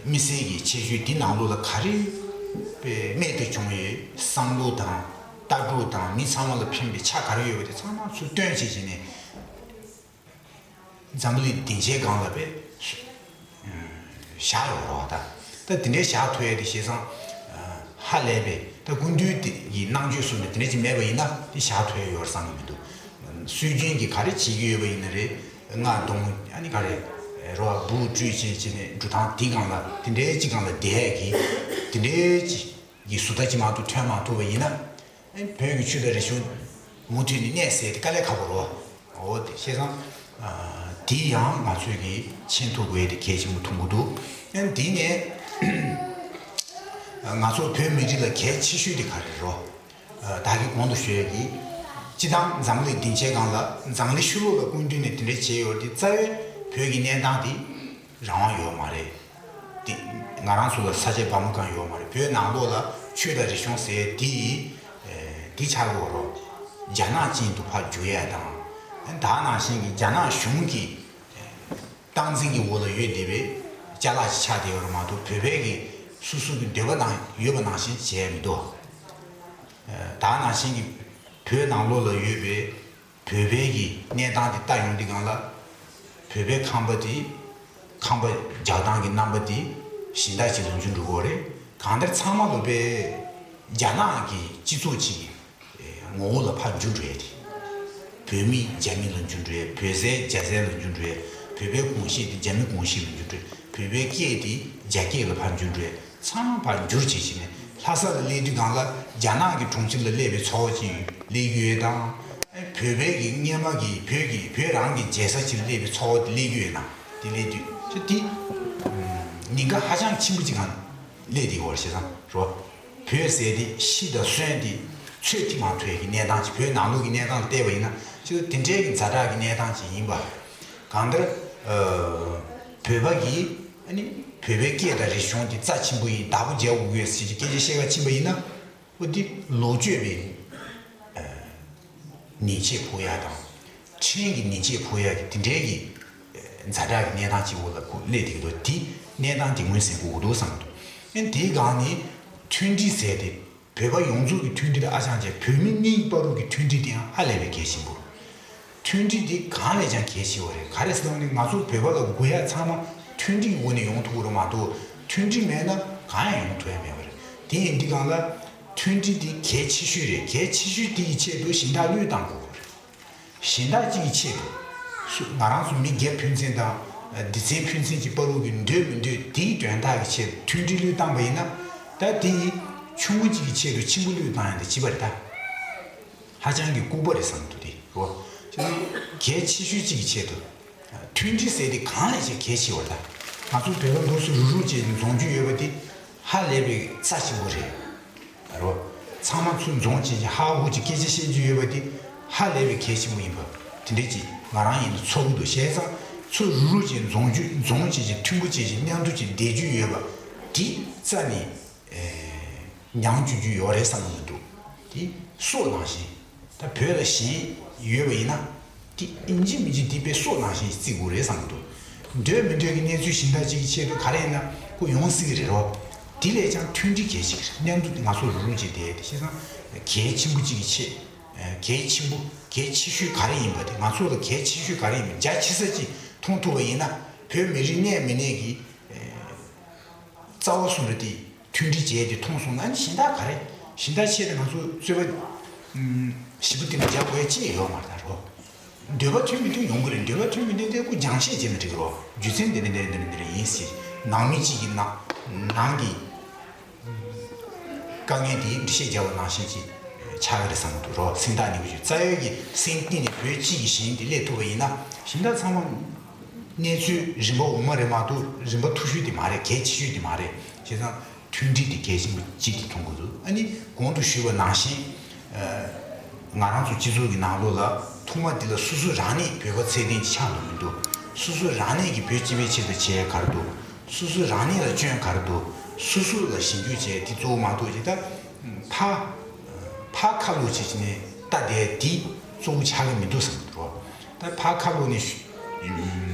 དམིགས་བསལ་གྱི་ཁྱད་ཆོས་དེ་ནང་ལོགས་ལ་ག་རེ་དཔེ་རྨད་དུ་བྱུང་བའི་བསམ་བློ་དང་ལྟ་གྲུབ་དང་། མི་ཚང་མ་ལ་ཕན་པའི་ཆ་ག་རེ་ཡོད་པ་དེ་ཚང་མ་ཚུར་བཏོན་བྱས་བྱས་ནས། འཛམ་བུ་གླིང་སྡིངས་ཆའི་སྒང་ལ་དཔེ་བཞག་ཡོད་རེད་པ། ད་ད་དེ་འདྲའི་བཞག་ཐུབ་ཡག་དེ་བྱས་ཙང་ཧ་ལས་པའི། ད་སྐུ་མདུན་དེ་ཡི་རྣམ་དཔྱོད་གསུམ་ནས་དེ་འདྲ་ཅིག་མེད་པ་ཡིན་ན་དེ་བཞག་ཐུབ་ཡག་ཡོད་རེད་བསམ་གྱི་མི་འདུག་སྲོལ་རྒྱུན་གྱི་ག་རེ་བྱེད་ཀྱི་ཡོད་པ་ཡིན་ན་རེད། རྔ་རྡུང་། ཨ་ནི་ག་རེ་རེད་པ། སྦུག་དཀྲོལ་བྱས་བྱས་ནས་འབྲུ་ཐང་དེ་སྒང་ལ་དེ་འདྲའི་ཅིག་སྒང་ལ་བསྡད་ཡག་གི་དེ་འདྲའི་ཅིག་གི་བཟོ་ལྟ་ཅིག་མ་གཏོགས་ཐོན་མ་ཐུབ་པ་ཡིན་ན། ཨེ། བོད་ཀྱི་ཆོས་དང་རིག་གཞུང་མུ་མཐུད་ནས་གནས་ཟེར་དེ་དཀའ་ལས་ཁག་པོ་རེད་པ། འོ་དེ་བྱས་ཙང་། ཨ། དེ་ཡང་ང་ཚོས་ཀྱིས་མཁྱེན་ཐུབ་དགོས་ཡག་དེ་གལ་ཆེན་པོ་མཐོང་གི་འདུག་ཨ་ནི་དེ་ནས་ང་ཚོ་བོད་མི་རིགས་ལ་གལ་ཆེ་ཤོས་དེ་ག་རེ་རེད་པ། ཨ། ད་གིན་གོང་དུ་ཞུས་ཡག་གི། སྤྱིར་བཏང་འཛམ་གླིང་སྡིངས་ཆའི་སྒང་ལ་འཛམ་གླིང་ཕྱི་ལོགས་ལ་སྐུ་མདུན་ནས་དེ་འདྲ་བྱས་ཡོད་དེ། རྩ་བའི་བོད་ཀྱི་གནས་སྟངས་དེ་རང་དབང་ཡོད་མ་རེད། དེ་ང་རང་ཚོ་ལ་ས་ཆ་འབབ་མ་གང་ཡོད་མ་རེད། བོད་ནང་ལོགས་ལ་ཆོས་དང་རིག་གཞུང་ཟེར་དེ་ཡི་དེ་ཆགས་ཡོད་རེད་པ། རྒྱ་ནག་ཅན་དུ་ཕར་འགྱུར་ཡག་དང་། ད་ནང་བཞིན་གྱི་རྒྱ་ནག་གཞུང་གི་སྟངས་འཛིན་གྱི་འོག་ལ་ཡོད་བསྡད་པའི་ཅ་ལག་ཅིག་ཆགས་བསྡད་ཡོད་རེད་མ་གཏོགས། བོད་པའི་གི་སོ་སོ་གི་འདོད་པ་ནང་ཡོད་པ་ནང་བཞིན་བྱས་མི་འདུག་ད་ནང་བཞིན་གྱི་བོད་ནང་ལོགས་ལ་ཡོད་པའི་བོད་པའི་གི་གནས་སྟངས་དེ་ལྟ་ཡོང་དུས་སྒང་ལ། བོད་པའི་ཁང་པ་དེ། ཁང་པ་རྒྱག་སྟངས་ཀྱི་རྣམ་པ་དེ་གཞན་དག་ཅིག་ལ་འགྱུར་འགྲོ་གི་ཡོད་རེད། གང་ལྟར་ཚང་མ་ལོ་པའི་རྒྱ་ནག་གི་སྤྱི་ཚོགས་ཅིག་གི་ངོ་བོ་ལ་ཕར་འགྱུར་འགྲོ་ཡག་དེ། བོད་མི་རྒྱ་མི་ལ་འགྱུར་འགྲོ་ཡག་བོད་ཟས་རྒྱ་ཟས་ལ་འགྱུར་འགྲོ་ཡག་བོད་པའི་གོམས་གཤིས་དེ་རྒྱ་མི་གོམས་གཤིས་ལ་འགྱུར་འགྲོ་ཡག་བོད་པའི་སྐད་དེ་རྒྱ་སྐད་ལ་ཕར་འགྱུར་འགྲོ་ཡག་ཚང་མ་ཕར་འགྱུར་བྱས་བྱས་ནས། ལྷ་ས་ལ་སླེབས་དུས་སྒང་ལ་རྒྱ་ནག་གི་གྲོང་ཁྱེར་ལ་སླེབས་པའི་ཚོར་བ་ཅིག་སླེབས་ཀྱི་ཡོད་དང་། བོད་པའི་གི་སྔོན་མ་གི་བོད་ཀྱི་བོད་རང་གི་མཇལ་ས་ཅིག་ལ་སླེབས་པའི་ཚོར་བ་དེ་སླེབས་ཀྱི་ཡོད་ན། དེ་སླེབས་དུས་ཅིག་དེ་ཉེན་ཁ་ཧ་ཅང་ཆེན་པོ་ཅིག་སྒང་སླེབས་བསྡད་ཡོད་རེད། བྱས་ཙང་རོ། བོད་ཟེར་དེ་ཤི་དང་གསོན་དེ་ཚོད་ཐིག་མ་ཐུབ་ཡག་གི་གནས་སྟངས་ཅིག་བོད་ནང་ལོགས་ཀྱི་གནས་སྟངས་ལ་བལྟས་པ་ཡིན་ན་ཅིག་དེ་འདྲའི་གི་ཛ་དྲག་གི་གནས་སྟངས་ཅིག་ཡིན་པ། གང་ལྟར། ཨ། བོད་པ་གིས་ཨ་ནི་བོད་པའི་སྐད་དང་རིག་གཞུང་དེ་རྩ་ཆེན་པོ་ཡིན། བདག་པོ་རྒྱག་དགོས་ཡོད་ཟེར་གྱི་སྐད་ཆ་བཤད་ག་ཕྱིན་པ་ཡིན་ན། འོ་དེ་ལོག་སྤྱོད་པའི་ཨ་ཉེས་ཆད་ཕོག་ཡག་དང་། ཕྲན་གྱི་ཉེས་ཆད་ཕོག་ཡག་གི་དེ་འདྲའི་གི་ཛ་དྲག་གི་གནས་སྟངས་ཅིག་འོག་ལ་ཁོ་སླེབས་བསྡད་ཀྱི་འདུག་དེ་གནས་སྟངས་དེ་ངོས་ཟིན་དགོས་ཀྱི་འདུག་བསམ་གྱི་འདུག་ཨ་ནི་དེའི་སྒང་ནས་མཐུན་སྒྲིལ་ཟེར་དེ། བོད་པ་ཡོངས་རྫོགས་ཀྱི་མཐུན་སྒྲིལ། ཨ་ཅང་བྱས་བོད་མི་གཉིས་བར་དུ་གི་མཐུན་སྒྲིལ་དེའང་ཧ་ལས་པའི་གལ་ཆེན་པོ། མཐུན་སྒྲིལ་འདི་གང་ལས་ཀྱང་གལ་ཆེ་བ་རེད། ག་རེ་ཟེར་ན་ང་ཚོ་བོད་པ་ལ་དགོས་ཡག་ཚང་མ་མཐུན་སྒྲིལ་གྱི་སྒོ་ནས་ཡོང་ཐུབ་ཀྱི་རེད་མ་གཏོགས། མཐུན་སྒྲིལ་མེད་ན་གང་ཡང་ཡོང་ཐུབ་ཡག་མེད་པ་རེད། དེ་ཡིན་དུས་སྒང་ལ་མཐུན་སྒྲིལ་འདི་གལ་ཆེ་ཤོས་རེད། གལ་ཆེ་ཤོས་དེ་ཡི་ཆེད་དུ་གཞན་དག་བློས་བཏང་དགོས་པ་རེད། གཞན་དག་གཅིག་གི་ཆེད་དུ། སུ། ང་རང་ཚོ་མི་སྒེར་ཕན་ཚུན་དང་སྡེ་ཚན་ཕན་ཚུན་གྱི་བར་དུ་གི་འདོད་མི་འདོད་དེའི་དོན་དག་གི་ཆེད་དུ་མཐུན་སྒྲིལ་བློས་བཏང་པ་ཡིན་ན། ད་དེ་ཡི་ཆུང་ངུ་གཅིག་གི་ཆེད་དུ་ཆེན་པོ་བློས་བཏང་ཡག་དེ་བྱེད་པ་རེད་ད། ཧ་ཅང་གི་ལྐུགས་པ་རེད་བསམ་གྱི་འདུག་དེ་རོ། གལ་ཆེ་ཤོས་གཅིག་གི་ཆེད་དུ། མཐུན་སྒྲིལ་ཟེར་དེ་གང་ལས་ཀྱང་གལ་ཆེ་བ་རེད་ད། ང་ཚོ་བོད་པ་འདུག་སེ་རུག་རུག་བྱས་ནས་འཛོམས་རྒྱུ་ཡོད་པ་དེ་ཧ་ལས་པའི་རྩ་ཆེན་པོ་རེད། རོ། ཚང་མ་ཚུར་འཛོམས་བྱས་ཀྱི་ཧ་ཧུ་ཀྱི་སྐད་ཆ་བཤད་རྒྱུ་ཡོད་པ་དེ་ཧ་ལས་པའི་གལ་ཆེན་པོ་ཡིན་པ་དེ་འདྲས་ཀྱི་ང་རང་ཡིན་ན་ཚོར་གྱི་འདུག་བྱས་ཙང་ཚུར་རུག་རུག་བྱས་འཛོམས་རྒྱུ། འཛོམས་བྱས་ཀྱི་མཐུན་པོ་བྱས་ཀྱི་མཉམ་དུ་ཀྱི་བསྡད་རྒྱུ་ཡོད་པ་དེ་རྩ་ནས་ཉམས་བཅུག་རྒྱུ་ཡོད་རེད་བསམ་གྱི་མི་འདུག་དེ་སྲོག་ནང་བཞིན། ད་བོད་ལ་ཞེན་ཡོད་པ་ཡིན་ན། དེ་ཡིན་གཅིག་མིན་གཅིག་དེ་དཔེ་སྲོག་ནང་བཞིན་བརྩི་དགོས་རེད་བསམ་གྱི་འདུག་འདོད་མི་འདོད་ཀྱི་གནས་ཚུལ་གཞན་དག་ཅིག་གི་ཆེད་དུ་ག་རེ་ཡིན་ན་ཁོ་ཡོང་སྲིད་ཀྱི་རེད་རོ། དེ་ལས་ཀྱང་མཐུན་སྒྲིལ་གལ་ཆེ་གི་རེད། མཉམ་དུ་ང་ཚོ་རུག་རུག་བྱས་བསྡད་དེ་བྱས་ཙང་གལ་ཆེན་པོ་གཅིག་གི་ཆེད། གལ་ཆེན་པོ། གལ་ཆེ་ཤོས་ག་རེ་ཡིན་པ་དེ། ང་ཚོ་ལ་གལ་ཆེ་ཤོས་ག་རེ་ཡིན་པ་རྒྱ་ཆེ་ས་ཅིག་མཐོང་ཐུབ་པ་ཡིན་ན། བོད་མི་རིགས་གནས་མི་གནས་ཀྱི་རྩ་བ་གསུམ་རེད་དེ། མཐུན་སྒྲིལ་བྱས་ཏེ་མཐོང་སོང་ན། ཨ་ནི་གཞན་དག་ག་རེ། གཞན་དག་ཆེད་དུ་ང་ཚོ་རྩོད་པ་ཞེ་པོ་དེ་འདྲ་རྒྱག་དགོས་ཡ་ཅི་ཡང་ཡོད་མ་རེད་ད་རོ། འདོད་པ་ཐོན་མི་ཐོན་ཡོང་གི་རེད། འདོད་པ་ཐོན་མི་ཐོན་དེ་ཁོ་སྦྱང་བཤད་བྱས་ན་འགྲིག་གི་རེད། རྒྱུ་མཚན་འདི་འདྲ་འདི་འདྲ་འདི་འདྲ་ཡིན་ཟེར། ནང་མི་གཅིག་གི་ནང་ནང་གི་དཀའ་ངལ་དེ་འགྲེལ་བཤད་རྒྱག་པ་ནང་བཞིན་ཅིག་ཆགས་ཀྱི་རེད་བསམ་གྱི་འདུག་རོགས། སེམས་ཐག་ཉེ་པོ་ཞིག་རྩ་བའི་གི་སེམས་གཏིང་ནས་བོད་གཅིག་གི་ཞེན་དེ་སླེབས་ཐུབ་པ་ཡིན་ན། གཞན་དག་ཚང་མ་གནས་ཚུལ་རིམ་པ་འོག་མ་རེད་མ་གཏོགས་རིམ་པ་མཐོ་ཤོས་དེ་མ་རེད། གལ་ཆེ་ཤོས་དེ་མ་རེད། བྱས་ཙང་མཐུན་སྒྲིལ་དེ་གལ་ཆེན་པོ་གཅིག་ཏུ་མཐོང་གི་འདུག་ཨ་ནི་གོང་དུ་ཞུས་པ་ནང་བཞིན། ང་རང་ཚོ་སྤྱི་ཚོགས་ཀྱི་ནང་ལོགས་ལ་ཐོག་མ་འདི་ལ་སོ་སོ་རང་ཉིད་བོད་པ་ཚད་ལྡན་ཅིག་ཆགས་འདུག་མི་འདུག་སོ་སོ་རང་ཉིད་ཀྱིས་བོད་སྤྱི་པའི་ཆེད་དུ་བྱས་ག་རེ་འདུག་སོ་སོ་རང་ཉིད་ལ་སྐྱོན་ག་རེ་འདུག་སོ་སོ་ལ་ཞིབ་འཇུག་བྱས་དེ་གཙོ་བོ་མ་གཏོགས་ཅིག་ད་ཕ་ཕ་ཁ་ལོ་བྱེད་ཀྱི་ནས་ལྟ་བསྡད་དེ་གཙོ་བོ་ཆགས་ཀྱི་མི་འདུག་བསམ་གྱི་འདུག་ད་ཕ་ཁ་ལོ་ནས་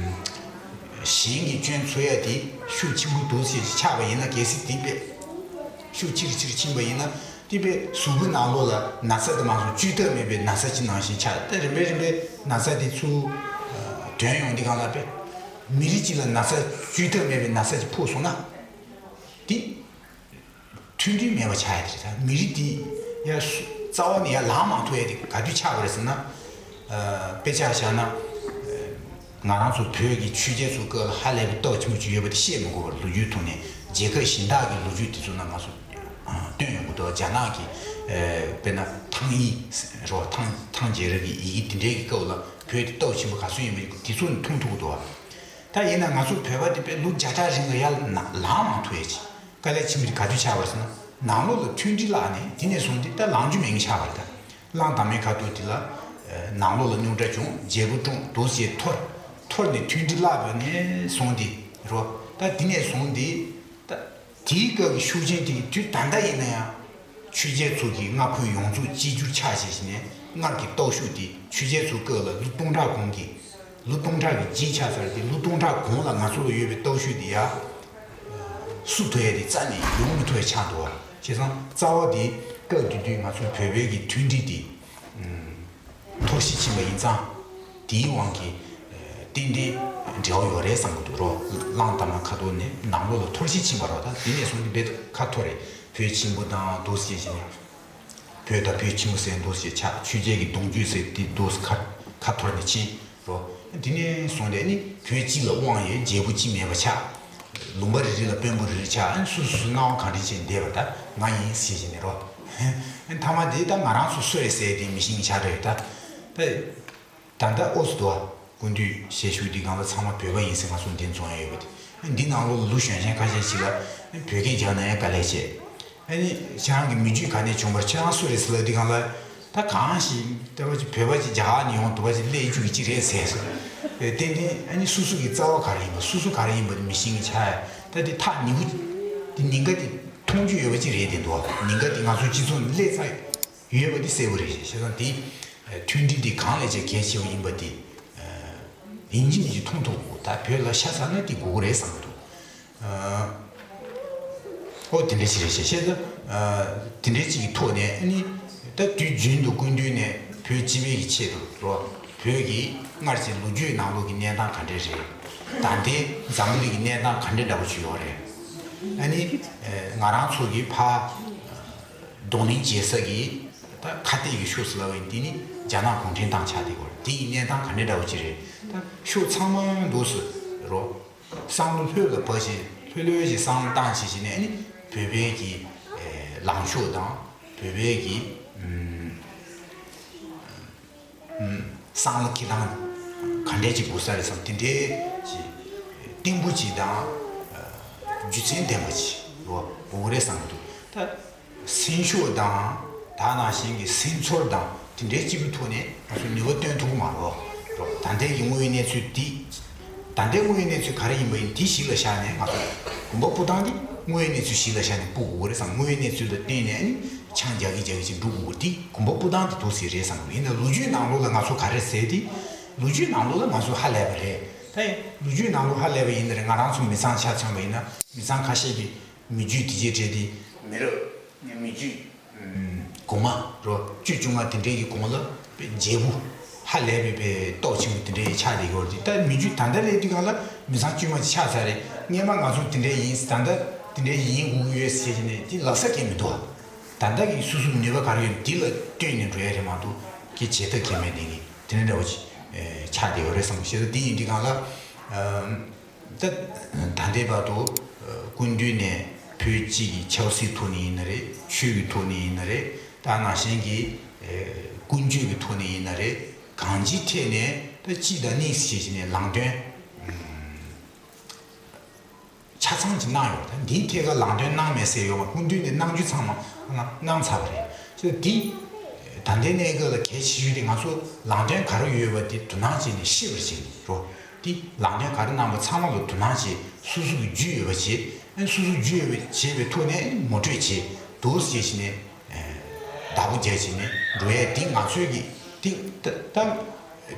གཞན་གྱི་སྐྱོན་འཚོལ་ཡ་དེ་ཤུགས་ཆེན་པོ་འདུག་ཟེར་ཆགས་པ་ཡིན་ན། གལ་སྲིད་དེ་པས་ཤུགས་ཆེ་རུ་ཆེ་རུ་ཕྱིན་པ་ཡིན་ན། དེ་པས་གཟུགས་པོའི་ནང་ལོགས་ལ་ན་ཚ་དེ་མ་སོང་བཅོས་ཐབས་མེད་པའི་ན་ཚ་ཅིག་ནང་བཞིན་ཆགས། ད་རིམ་པས་རིམ་པས་ན་ཚ་དེ་ཚུར་དོན་ཡོང་དུས་སྒང་ལ་པས་མི་རིགས་གཅིག་ལ་ན་ཚ་བཅོས་ཐབས་མེད་པའི་ན་ཚ་ཅིག་ཕོག་སོང་ན། དེ་མཐུན་སྒྲིལ་མེད་པ་ཆགས་ཡ་དེ་རེད། ད་མི་རིགས་དེ་ཡ་སུ་རྩ་བ་ནས་ཡར་ལངས་མ་ཐུབ་ཡ་དེ་ག་དུས་ཆགས་པ་རེད་ཟེར་ན། ཨ་དཔེ་ཆ་བཞག་ན། ཨ་ང་རང་ཚོ་བོད་ཀྱི་ཆོས་རྒྱལ་ཚོའི་སྐབས་ལ་ཧ་ལས་པའི་སྟོབས་ཆེན་པོ་ཅིག་ཡོད་པ་དེ་བཤད་མི་དགོས་པར་ལོ་རྒྱུས་ཐོག་ནས་རྒྱལ་ཁབ་གཞན་དག་གི་ལོ་རྒྱུས་དེ་ཚོ་ནང་ང་ཚོ་ཨ་སྟོན་ཡོང་གི་འདུག་རྒྱ་ནག་གི་ཨ་དཔེར་ན་ཐང་ཡིག་རོ། ཐང་ཐང་རྒྱལ་རབས་ཀྱི་ཡི་གེ་དེ་འདྲའི་གི་སྐབས་ལ་བོད་དེ་སྟོབས་ཆེན་པོ་ག་ཚོད་ཡིན་པ་དེ་ཚོ་ནས་མཐོང་ཐུབ་ཀྱི་འདུག་ད་ཡིན་ན་ང་ཚོ་བོད་པ་དེ་དཔེ་ལོ་བརྒྱ་ཕྲག་རིང་ལ་ཡར་ལངས་མ་ཐུབ་ཡ་ཅིག་དཀའ་ལས་ཆེན་པོ་དེ་ག་དུས་ཆགས་པ་རེད་ཟེར་ན། ནང་ལོགས་ལ་མཐུན་སྒྲིལ་བརླག་ནས་དེ་ནས་བཟུང་སྟེ་ད་ལངས་རྒྱུ་མེད་མཁན་ཆགས་པ་རེད། ད་གླང་དར་མའི་ཁ་ཐུག་དེ་ལ་ནང་ལོགས་ལ་རྙོག་དྲ་བྱུང་། རྒྱལ་པོ་བཀྲོངས། འདུག་སེ་འཐོར། འཐོར་ནས་མཐུན་སྒྲིལ་བརླག་པ་ནས་བཟུང་སྟེ་རོ། ད་དེ་ནས་བཟུང་སྟེ་ད་དེའི་སྐབས་ཀྱི་ཤུགས་རྐྱེན་དེ་གི་དུས་ད་ལྟ་ཡིན་ན་ཡང་ཆོས་རྒྱལ་ཚོ་གི་མངའ་ཁུལ་ཡོངས་རྫོགས་གཅིག་གྱུར་ཆགས་བྱས་ནས་སྔར་གྱི་སྟོབས་ཤུགས་དེ་ཆོས་རྒྱལ་ཚོའི་སྐབས་ལ་ལོ་སྟོང་ཕྲག་གོང་གི་ལོ་སྟོང་ཕྲག་གི་རྗེས་ཆགས་ཚར་ཏེ། ལོ་སྟོང་ཕྲག་གོང་ལ་ང་ཚོ་ལ་ཡོད་པའི་སྟོབས་ཤུགས་འདི་ཡ་བསུབ་ཐུབ་ཡ་དེ་རྩ་ནས་ཡོང་མི་ཐུབ་ཡ་ཆགས་འདུག་བ། བྱས་ཙང་རྩ་བ་དེ་སྐབས་དེ་དུས་ང་ཚོ་བོད་པའི་གི་མཐུན་སྒྲིལ་དེ་འཐོར་ཞིག་ཕྱིན་པ་ཡིན་ཙང་། དེའི་དབང་གིས་ཏན་ཏན་འབྲེལ་བ་ཡོད་རེད་བསམ་གི་འདུག་རོ། གླང་དར་མ་ཁ་ཐོར་ནས་ནང་ལོགས་ལ་འཐོར་ཞིག་ཕྱིན་པ་རོ། ད་དེ་ནས་བཟུང་སྟེ་རྦད་དེ་ཁ་འཐོར་རེད། བོད་ཆེན་པོ་དང་འདུག་སེ་བྱས་ནས། བོད་དང་བོད་ཆེན་པོ་ཟེར་འདུག་སེ་ཆགས། ཆོས་རྒྱལ་གྱི་གདུང་རྒྱུད་ཟེར་དེ་འདུག་སེ་ཁ་ཁ་འཐོར་ནས་ཕྱིན་རོ། དེ་ནས་བཟུང་སྟེ་ནི་བོད་གཅིག་ལ་དབང་ཡོད། རྒྱལ་པོ་གཅིག་མེད་པ་ཆགས། ལུང་པ་རེ་རེ་ལ་དཔོན་པོ་རེ་རེ་ཆགས། ཨ་ནི་སོ་སོ་སོའི་སྣང་བ་གང་དྲན་བྱས་བསྡད་པ། ད་ང་ཡིན་ཟེར་བྱས་ནས་རོ། ཨ་ནི་མཐའ་མ་དེ་ད་ང་རང་ཚོ་སུ་རེད་ཟེར་དེ་མི་ཤེས་མཁན་ཆགས་འགྲོ་ཡོད་ད། ད་ད་ལྟ་ཨོ་སི་དུ་བ་སྐུ་མདུན་ཞལ་བཞུགས་དུས་སྒང་ལ་ཚང་མ་བོད་པ་ཡིན་ཟེར་ང་ཚོ་འདི་འཛོམས་ཡོད་པ་དེ། འདི་ནང་ལོགས་ལ་ལོ་གཞོན་གཞོན་ཁ་ཤས་ཤིག་ལ་བོད་སྐད་རྒྱག་ན་ཡང་དཀའ་ལས་བྱེད། ཨ་ནི་ཁྱེད་རང་གི་མི་རྒྱུད་ག་ནས་བྱུང་བ། ཁྱེད་རང་སུ་རེད་ཟེར་ལབ་དུས་སྒང་ལ། ད་གང་ཞིག་ལྟ་བ་ཅིག་བོད་པ་ཅིག་རྒྱ་གར་ནས་ཡོང་འདུག་པ་ཅིག་སླེབས་རྒྱུ་གི་ཅིག་རེད་ཟེར་སོང་། ཏན་ཏན་ཨ་ནི་སོ་སོ་གི་རྩ་བ་ག་རེ་ཡིན་པ། སོ་སོ་ག་རེ་ཡིན་པ་དེ་མི་ཤེས་མཁན་ཆགས་ཡ། ད་དེ་ཐག་ཉེ་པོ་དེ་ཉེན་ཁ་དེ་མཐོང་རྒྱུ་ཡོད་པ་ཅིག་རེད་དེ་འདུག་ཉེན་ཁ་དེ་ང་ཚོ་སྤྱི་ཚོགས་ནས་སླེབས་ཚར་ཡོད་པ་དེ་གསལ་པོ་རེད། བྱས་ཙང་དེ་མཐུན་སྒྲིལ་དེ་གང་ལས་ཀྱང་གལ་ཆེ་བ་ཡིན་པ་དེ་ཡིན་གཅིག་མིན་གཅིག་མཐོང་ཐུབ་དགོས། ད་བོད་ལ་ཤ་ཚ་ན་དེ་དགོས་ཀྱི་རེད་བསམ་གྱི་འདུག་ཨོ་དེ་འདྲ་ཞིག་རེད་ཤག་བྱས་ཙང་དེ་འདྲ་ཅིག་གི་ཐོག་ནས་ཨ་ནི་ད་དུས་རྒྱུན་དུ་སྐུ་མདུན་ནས་བོད་སྤྱི་པའི་གི་ཆེད་དུ་རོ། བོད་ཀྱི་སྔར་གྱི་ལོ་རྒྱུས་ནང་ལོགས་ཀྱི་གནས་སྟངས་ག་འདྲ་རེད། ད་ལྟའི་འཛམ་བུ་གླིང་གི་གནས་སྟངས་ག་འདྲ་འདྲ་པོ་ཅིག་ཡོད་རེད། ཨ་ནི་ང་རང་ཚོ་གི་ཕ་གདོང་ལེན་བྱེད་ས་གི་ད་ཁ་གཏད་ཀྱི་ཤོག་ཟེར་ལབ་པ་ཡིན། དེ་ནི་རྒྱ་ནག་གུང་ཁྲན་ཏང་ཆགས་བསྡད་ཡོད་རེད། དེ་ཡི་གནས་སྟངས་ག་འདྲ་འདྲ་པོ་ཅིག་རེད། ད་ཤོག་ཚང་མ་འདུག་སེ་རོ། བསམ་བློ་ལྷོད་ལ་བབས་བྱས། ལྷོད་ལྷོད་ཀྱི་བསམ་བློ་བཏང་བྱས་བྱས་ནས། ཨ་ནི་བོད་པའི་གི་ཨེ་ལངས་ཕྱོགས་དང་། བོད་པའི་གི་ཨམ་ཨམ་བསམ་བློ་འཁྱེར་སྟངས་ག་འདྲས་ཅིག་དགོས་ས་རེད་བསམ། དེ་འདྲའི་ཅིག་བརྟན་པོ་ཅིག་དང་། ཨ་རྒྱུ་མཚན་ལྡན་པ་ཅིག་ཡོད་དགོས་ཀྱི་རེད་བསམ་གྱི་འདུག་ད་སེམས་ཤུགས་དང་། ད་ནང་བཞིན་གྱི་སེམས་ཚོར་དང་། དེ་འདྲའི་སྤྱི་པའི་ཐོག་ནས་ང་ཚོས་ནུས་པ་བཏོན་ཐུབ་ཀྱི་མ་རེད་པ། ད་ལྟའི་གི་དངོས་ཡོད་གནས་ཚུལ་འདི། ད་ལྟའི་དངོས་ཡོད་གནས་ཚུལ་ག་རེ་ཡིན་པ་ཡིན། འདི་གཞི་ལ་བཞག་ནས། ང་ཚོ་གོམ་པ་སྤོ་སྟངས་འདི་དངོས་ཡོད་གནས་ཚུལ་གཞི་ལ་བཞག་ནས་སྤོ་དགོས་ཀྱི་རེད་བསམ། དངོས་ཡོད་གནས་ཚུལ་ལ་བརྟེན་ནས་ཨ་ནི་ཆང་རྒྱག་གི་རྒྱག་གི་ཅིག་འགྲོ་དགོས་ཀྱི། འདི་གོམ་པ་སྤོ་སྟངས་འདི་འདུག་སེ་རེད་བསམ། ཡིན་ན་ལོ་རྒྱུས་ནང་ལོགས་ལ་ང་ཚོ་ག་རེ་ཟེར་ཏེ། ལོ་རྒྱུས་ནང་ལོགས་ལ་ང་ཚོ་ཧ་ལས་པ་རེད། ད་ལོ་རྒྱུས་ནང་ལོགས་ཧ་ལས་པ་ཡིན་ན་རེད། ང་རང་ཚོ་མི་ཚང་ཆ་མཚོན་པ་ཡིན་ན། མི་ཚང་ཁ་ཤས་ཀྱིས་མི་རྒྱུད་དེ་རྗེས་དྲས་ཏེ། མི་རབས་མི་རྒྱུད་གོང་མ་རོ། བཅུ་བཅོ་ལྔ་དེ་འདྲའི་གི་གོང་ལ་རྒྱལ་པོ་ཧ་ལས་པའི་པའི་སྟོབས་ཆེན་པོ་དེ་འདྲའི་ཆགས་བསྡད་ཡོད་རེད། ད་མི་རྒྱུད་ད་ལྟ་སླེབས་དུས་སྒང་ལ་མི་ཚང་དཀྱུས་མ་ཅིག་ཆགས་ཚར་རེད། སྔས་མ་ང་ཚོ་དེ་འདྲའི་ཡིན། ད་ལྟ་དེ་འདྲའི་ཡིན་དགོས་ཀྱི་ཡོད་ཟེར་བྱས་ནས་དེ་ལབ་ས་གང་ཡང་མི་འདུག་ད་ལྟ་གི་སོ་སོ་ནུས་པ་ག་རེ་ཡོད་དེ་ལ་བཏོན་ནས་འགྲོ་ཡ་རེད་མ་གཏོགས། གི་བྱེད་ཐབས་གང་ཡང་མེད་ནས་གི་དེ་འདྲ་འདྲ་བོ་ཅིག་ཆགས་བསྡད་ཡོད་རེད་བསམ། བྱས་ཙང་འདི་ཡིན་དུས་སྒང་ལ། ད་ད་ལྟའི་བར་དུ་སྐུ་མདུན་ནས་བོད་སྤྱི་གི་ཆབ་སྲིད་ཐོག་ནས་ཡིན་ན་རེད། ཆོས་ཀྱི་ཐོག་ནས་ཡིན་ན་རེད། ད་ནང་བཞིན་གྱི་ཀུན་སྤྱོད་ཀྱི་ཐོག་ནས་ཡིན་ན་རེད། གང་ཅིའི་ཐད་ནས་ད་སྤྱི་དང་གཉིས་ཞེས་བྱས་ནས་ལམ་སྟོན་ཆ་ཚང་ཅིག་གནང་ཡོད། ད་འདིའི་ཐད་ཀར་ལམ་སྟོན་གནང་མེད་ཟེར་ཡོད་མ། སྐུ་མདུན་ནས་གནང་རྒྱུ་ཚང་མ་གནང་ཚར་བ་རེད། ཅེས་འདི་ད་ལྟའི་གནས་སྐབས་ལ་གལ་ཆེ་ཤོས་དེ་ང་ཚོ་ལམ་སྟོན་ག་རེ་ཡོད་པ་དེ་དོ་སྣང་བྱས་ནས་ཤེས་པར་བྱས་ནས་རོ། འདི་ལམ་སྟོན་ག་རེ་གནང་པ་ཚང་མ་ལ་དོ་སྣང་བྱས། སོ་སོ་གི་རྒྱུས་ཡོད་པ་བྱས། ཨ་ནི་སོ་སོ་རྒྱུས་ཡོད་པ་བྱས་པའི་ཐོག་ནས་ངོ་སྤྲོད་བྱས་འདུག་ཟེར་བྱས་ནས་བདག་པོ་རྒྱག་བྱས་ནས་འགྲོ་ཡས་དེ་ང་ཚོའི་གི་དེ་ད་ད་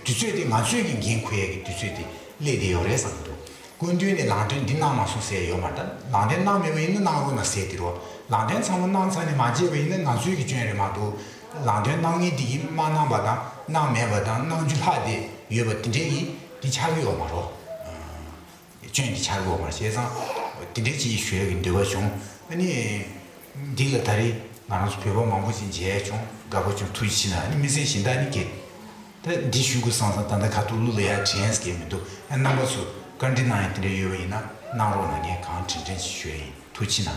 དུས་ཚོད་དེ་ང་ཚོའི་གི་འགན་འཁུར་ཡས་ཀྱི་དུས་ཚོད་དེ་སླེབས་བསྡད་ཡོད་རེད་བསམ་གྱི་འདུག་སྐུ་མདུན་ནས་ལམ་སྟོན་འདི་གནང་མ་སོང་ཟེར་ཡོད་མ་རེད། ད་ལམ་སྟོན་གནང་མེད་པ་ཡིན་ན་གནང་རོགས་གནང་ཟེར་དེ་རོ། ལམ་སྟོན་ཚང་མ་གནང་ཚར་ནས་མ་བརྗེད་པ་ཡིན་ན་ང་ཚོའི་གི་སྐྱོན་རེད་མ་གཏོགས། ལམ་སྟོན་གནང་མཁན་དེ་གིས་མ་གནང་པ་དང་གནང་མེད་པ་དང་གནང་རྒྱུ་ལྷག་བསྡད་ཡོད་པ་དེ་འདྲས་ཡིན་འདི་ཆགས་ཀྱི་ཡོད་མ་རོ། སྐྱོན་འདི་ཆགས་ཀྱི་ཡོད་མ་རེད། བྱས་ཙང་དེ་འདྲས་ཅིག་ཞུ་ཡག་གི་འདོད་པ་བྱུང་། ཨ་ནི་འདི་ལ་ད་རེས་ང་རང་ཚོ་བོད་པ་མང་པོ་ཅིག་མཇལ་བྱུང་། དགའ་པོ་བྱུང་། ཐུགས་རྗེ་ཆེ་གནང་། ཨ་ནི་དམིགས་བསལ་གཞན་དག་ནི་གལ། ད་འདི་ཞུ་དགོས་བསམ་བསམ་ད་ལྟ་ཁ་ཐུག་གླུ་ལ་ཡ་དྲན་ཡས་མི་འདུག་ཨ་རྣམ་པ་ཚོ་བཀའ་འདྲི་གནང་ཡས་དེ་འདྲ་ཡོད་པ་ཡིན་ན་གནང་རོགས་གནང་། ངས་གང་དྲན་དྲན་ཞིག་ཞུ་ཡས་ཡིན། ཐུགས་རྗེ་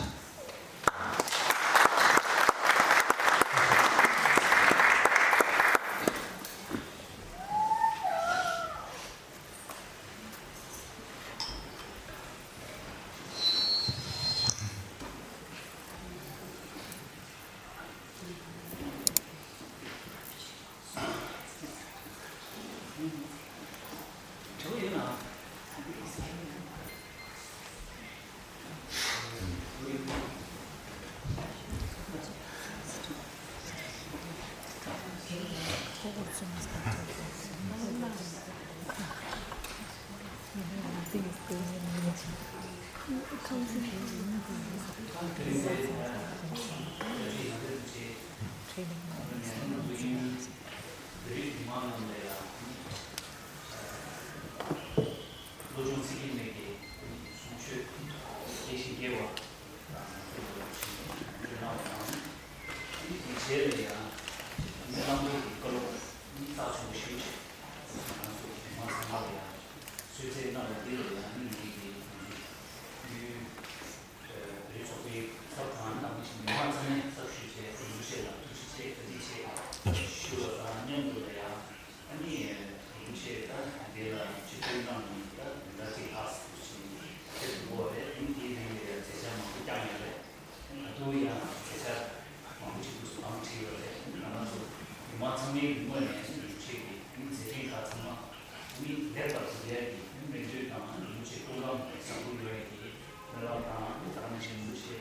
ཆེ་གནང་། བོད་རིགས་མི་མང་རྣམས་ལ་ཡང་བློ་སྦྱོང་ཚིག་བརྒྱད་མའི་གི་གསུང་ཆོས་རྒྱས་ཤིང་རྒྱས་པ་དང་། དེ་ལ་ཞུ་གནང་བ་དང་། དེའི་རྗེས་ལ་ཡང་རྣམ་ཐར་གྱི་བཀའ་སློབ་རྩ་ཆེན་པོ་ཞེ་པོ་ཅིག་ང་ཚོ་མི་མང་ཚང་མ་ལ་ཡང་གསོལ་སྩལ་གནང་བ་འདི་ལ་ཡང་སྙིང་ནས་ཡིད་ཆེས། བོད་རིགས་ཚོགས་པའི་ཚབ་དང་ནང་མི་མང་ཚང་མས་ཚབ་ཞུས་བྱས་རིན་པོ་ཆེ་ལ་ཐུགས་རྗེ་ཆེ་བཀའ་དྲིན་ཆེ་ཞུ་བ་དང་མཉམ་དུ་ལ་ཡང་ཨ་ནི་རིན་པོ་ཆེ་ད་འདི་ལ་ཆིབས་བསྒྱུར་གནང་ནས་ད་ཟླ་གཅིག་ལྷག་ཙམ་ཕེབས་འདུག་པ་རེད། ཨ་ནི་དེའི་རིང་ལ་ཡང་མཛད་འཆར་མང་པོ་བསྐྱངས་ཡོད་རེད། ད་དུང་ཡང་སྐད་ཆ་མང་པོ་ཅིག་ཏུ་བང་བྲིས་ཡོད་རེད། ང་རང་ཚོ་མི་མང་ཚང་མའི་ངོས་ནས་ཡིན་ཆེད་ཀྱི་མཛད་འཕྲིན་ཁག་ཚང་མ་མི་ལེགས་པར་བསྒྲུབ་ཡ་གི་མི་མི་འདོད་དང་མི་ཆེ་སྐུ་ལམ་བཟང་པོ་ཡོད་ཡ་གི་སྨོན་ལམ་དང་མི་དང་མི་ཆེན་མི་ཆེ་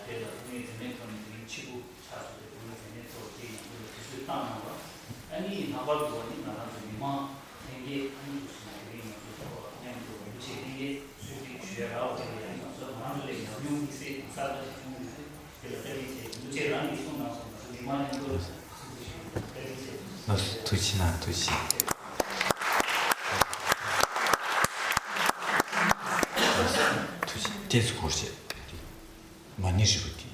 དེ་ལ་ཐུགས་ངེས་དྲན་མེད་ཐོག་ནས་དེ་རིང་ཆེ་པོ་ཆགས་སོང་། དེ་ཐུགས་ངེས་དྲན་མེད་ཐོག་དེ་ཡིན་དུས་དུས་ཚོད་བཏང་གནང་བ། ཨ་ནི་ལྷག་པར་དུ་བ་ནི་ང་རང་ཚོ་མི་མང་ལྷན་རྒྱས་ཨ་ནི་འདུག་ཟེར་ན་དེ་རིང་ང་ཚོ་ཚོགས་པ་མཉམ་དུ་རིན་པོ་ཆེ་ལྷན་རྒྱས་གསོལ་ཚིགས་ཞུ་ཡ་རག་པ་དེ་ལ་ཡང་ང་ཚོ་ང་རང་ཚོ་ལས་ཉམས་མྱོང་དམིགས་བསལ་གང་ཟག་ལ་ཞིག་བྱུང་ཡོད་ཚེ་དེ་ལ་བཀའ་དྲིན་ཆེ། རིན་པོ་ཆེ་རང་གིས་གསུངས་གནང་སོང་། ང་ཚོ་མི་མང་མཉམ་དུ་ལ་གསོལ་ཚིགས་ཞུ་ཡ་བཀའ་དྲིན་ཆེ། ལགས་སོ། ཐུགས་རྗེ་གནང་། ཐུགས་རྗེ་ཆེ། ལགས་སོ། ཐུགས་རྗེ་ཆེ། ཏོག་ཙམ་འགོར་བྱས། མ་ཎི་ཧྲིལ་པོ་དེ་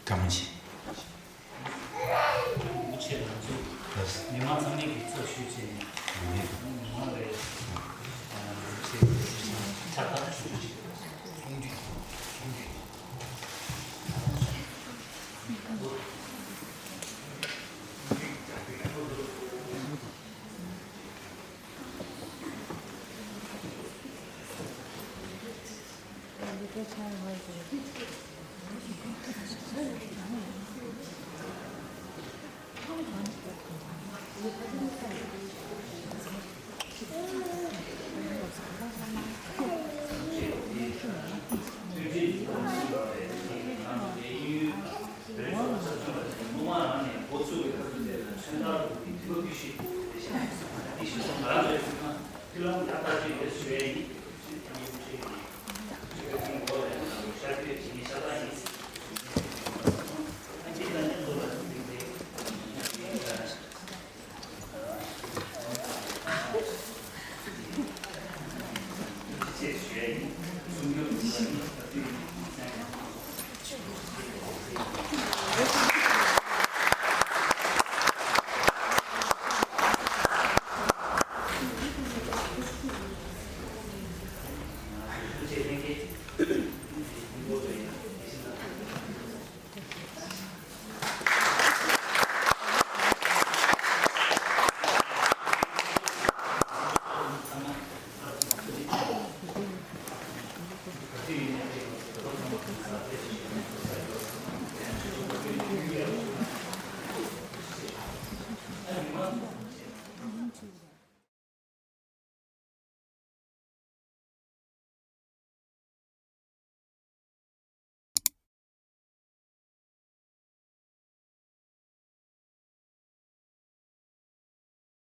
བཀའ་མོལ་བྱེད། མི་མང་ཚང་མས་ཀྱི་ཚབ་ཞུས་བྱས་ནས་མི་མང་ལ་ཕྱག་རྟགས་ཞུ་རྒྱུ་ཞིག